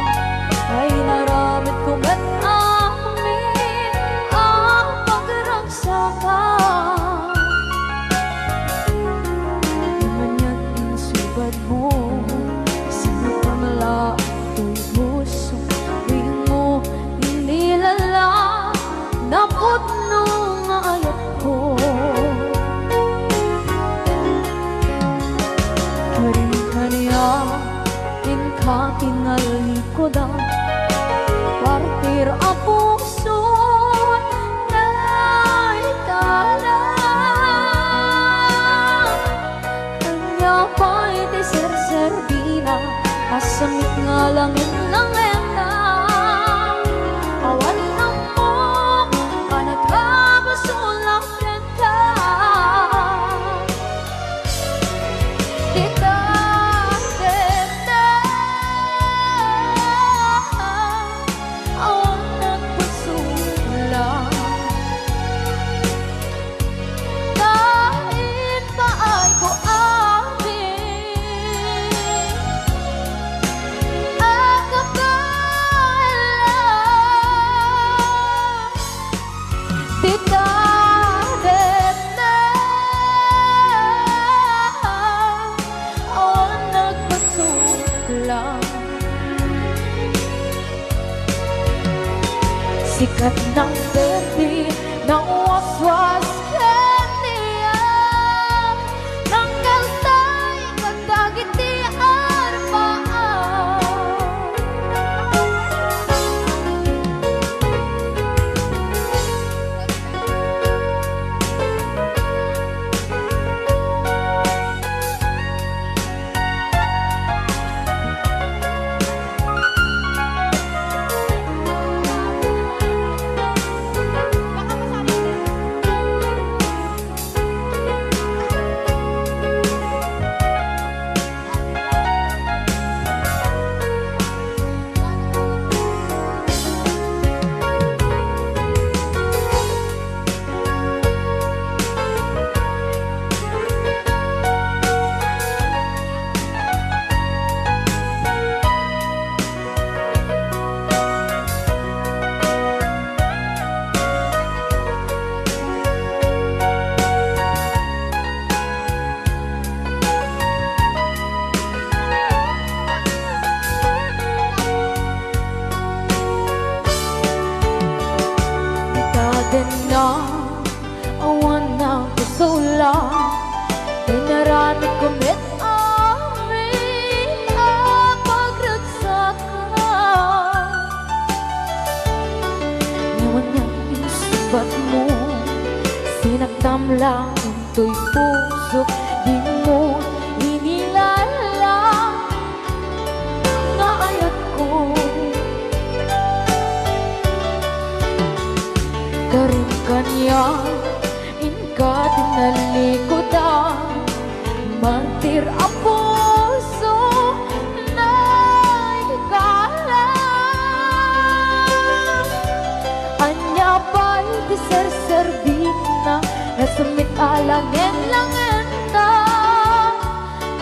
Ay naramidko met amin a pagragsakan. Maniat insubatmo, sinagamla toy puso, dimo inilala. Napudno nga ayatko. Karin kaniak, inka kinalikudan, martir a puso, naikana. Ania pay ti serserbina, masamit nga langit-langitna? Awan ammok a nakabasolak kenka. Itaganna, awan nagbasolak. Ta impaayko amin Ket nang perdi, nang waswas ken niya, nang kaltay kadagiti arbaam. Itadenna, awan nagkasula, inaramidko met amin a pagragsakan. Ngem ania insungbatmo, sinaktam lang intoy pusok, dimo inilala nga ayatko. Karim kaniak, inka tinalikudan, martir a puso, naikala. Ania pay ti serserbina, nasemmit a langen-langenta?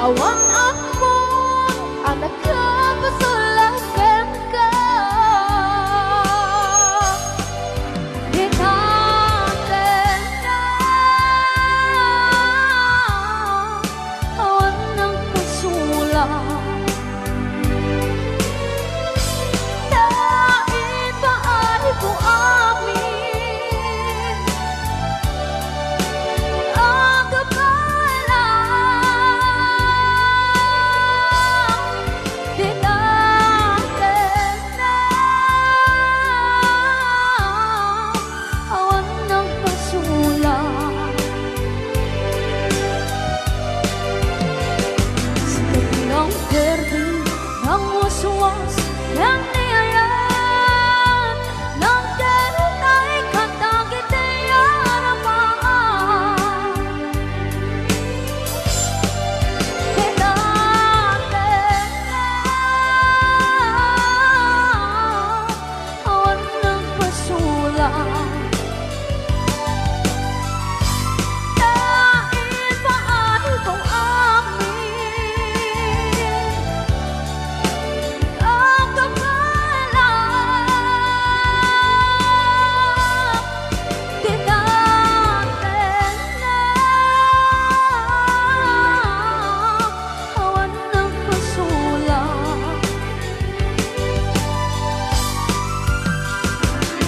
Awan ammon a nakapasulak kenka. Itatenna, awan nagpasulak. Naipaayko amin a kabaelan. Itatenna, awan nagpasulak. Sika ti nangperdi, nangwaswas, ken ni ayat, nangkerutay kadagiti arbaam. Itatenna, awan nagpasulak. Naipaayko amin a kabaelan. Itatenna, awan nagpasulak.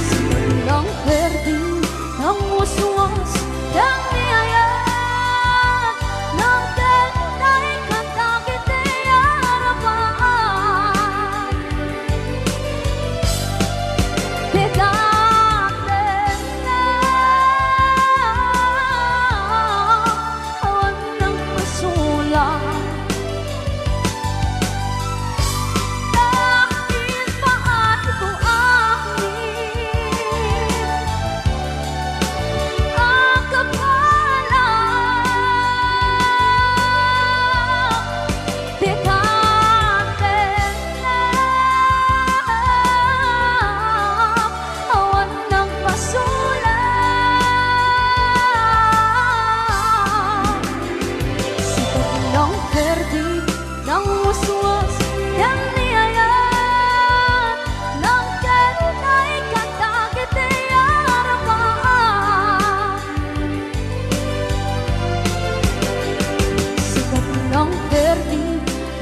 Sika ti nangperdi, nangwaswas, ken ni ayat, nangkerutay kadagiti arbaam. Itatenna, awan nagpasulak. Naipaayko amin a kabaelan. Itatenna, awan nagpasulak. Sika ti nangperdi, nangwaswas, ken ni ayat, nangkerutay kadagiti arbaam. Sika ti nangperdi,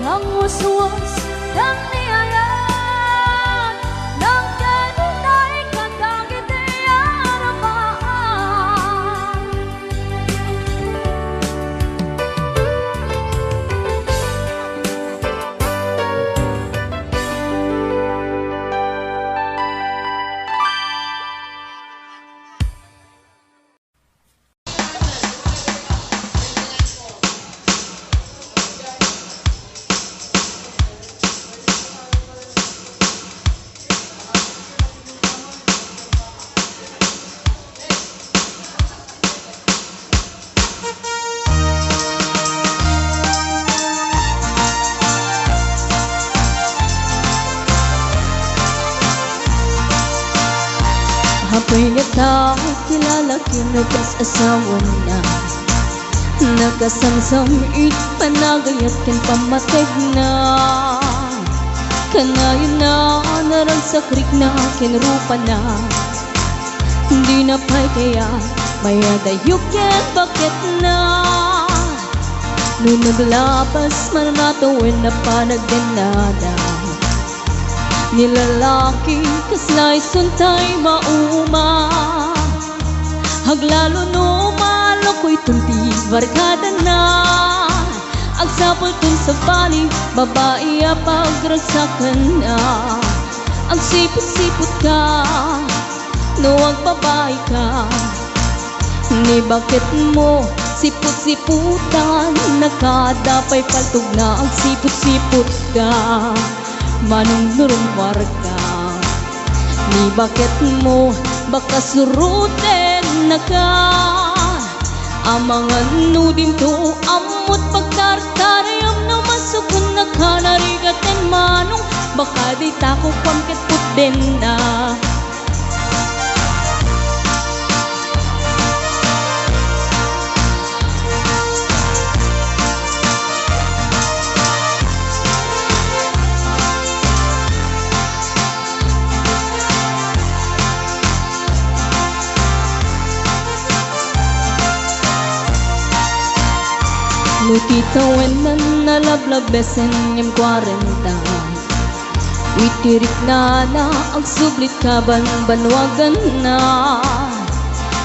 nangwaswas, ken ni ayat, nangkerutay kadagiti Apay ngata ti lalaki no kas-asawana. Nakasamsam iti panagayat ken pammategna. Kanayonna naragsak rikna ken rupana. Dina pay kayat mayadayo ken baketna. No naglabas man a tawen a panagdennada. Ni lalaki, kasla isuntay mauma. Aglalo no malukoy ton ti barkadana. Agsapulton sabali, babai a pagragsakanna. Agsiput-siput ka, no agbabai ka. Ni baketmo, siput-siputan, nakada pay paltogna, agsiput-siput ka. Manong no rummuar ka, ni baketmo, baka suruten naka. Amangan no dinto, ammot pagtartarayam no masukon naka narigaten manong, baka dayta kukuam ket putdenna. No ti tawenan a nalablabesen ngem kuarenta, iti riknana agsublit ka banbanuaganna.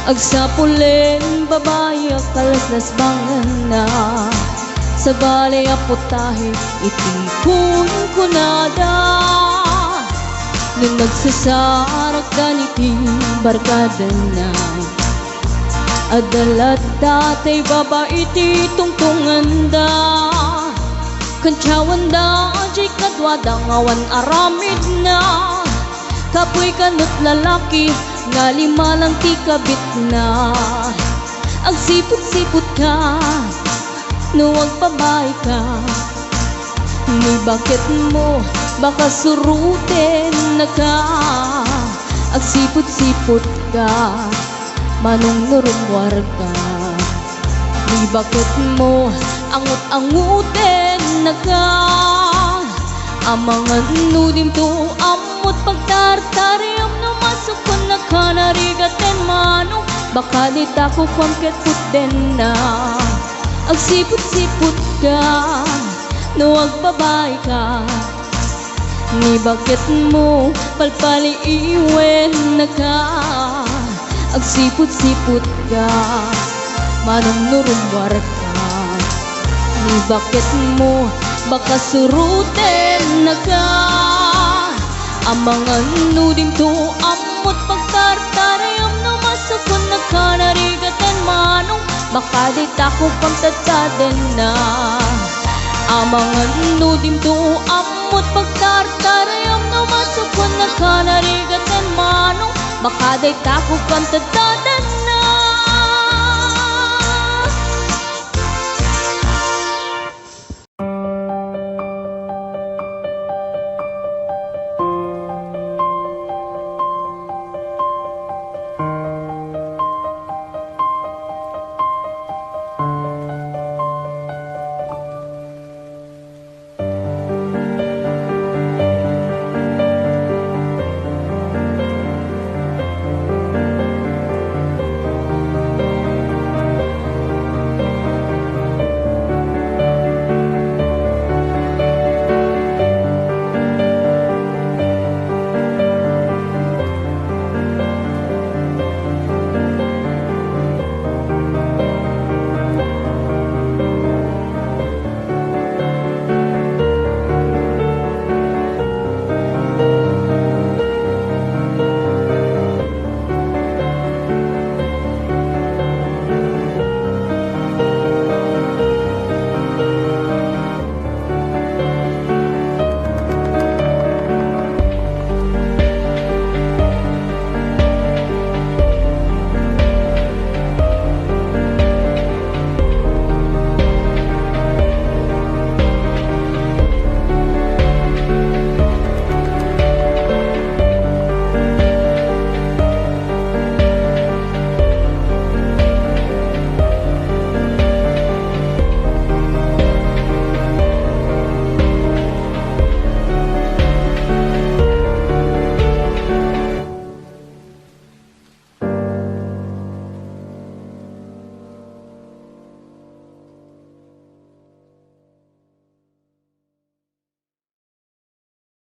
Agsapulen babai a kalaslasbanganna. Sabali a putahe iti kunkunada. No nagsasarakdan iti barkadana, adda latta tay baba iti tungtunganda. Kantiawanda jay kaduada nga awan aramidna. Kapuy kanut lalaki nga lima lang ti kabitna. Agsiput-siput ka, no agbabai ka. Ni baketmo, baka suruten naka. Agsiput-siput ka, manong no rummuar ka. Ni baketmo, angut-anguten naka. Amangan no dinto, ammot pagtartariam no masukon naka narigaten manong, baka dayta kukuam ket putdenna. Agsiput-siput ka, no agbabai ka. Ni baketmo, palpaliiwen naka. Agsiput-siput ka, manong no rummuar ka. Ni baketmo, baka suruten naka. Amangan no dinto, ammot pagtartariam no masukon naka narigaten manong, baka dayta kukuam tadtadenna. Amangan no dinto, ammot pagtartariam no masukon naka narigaten manong, baka dayta kukuam tadtadenna.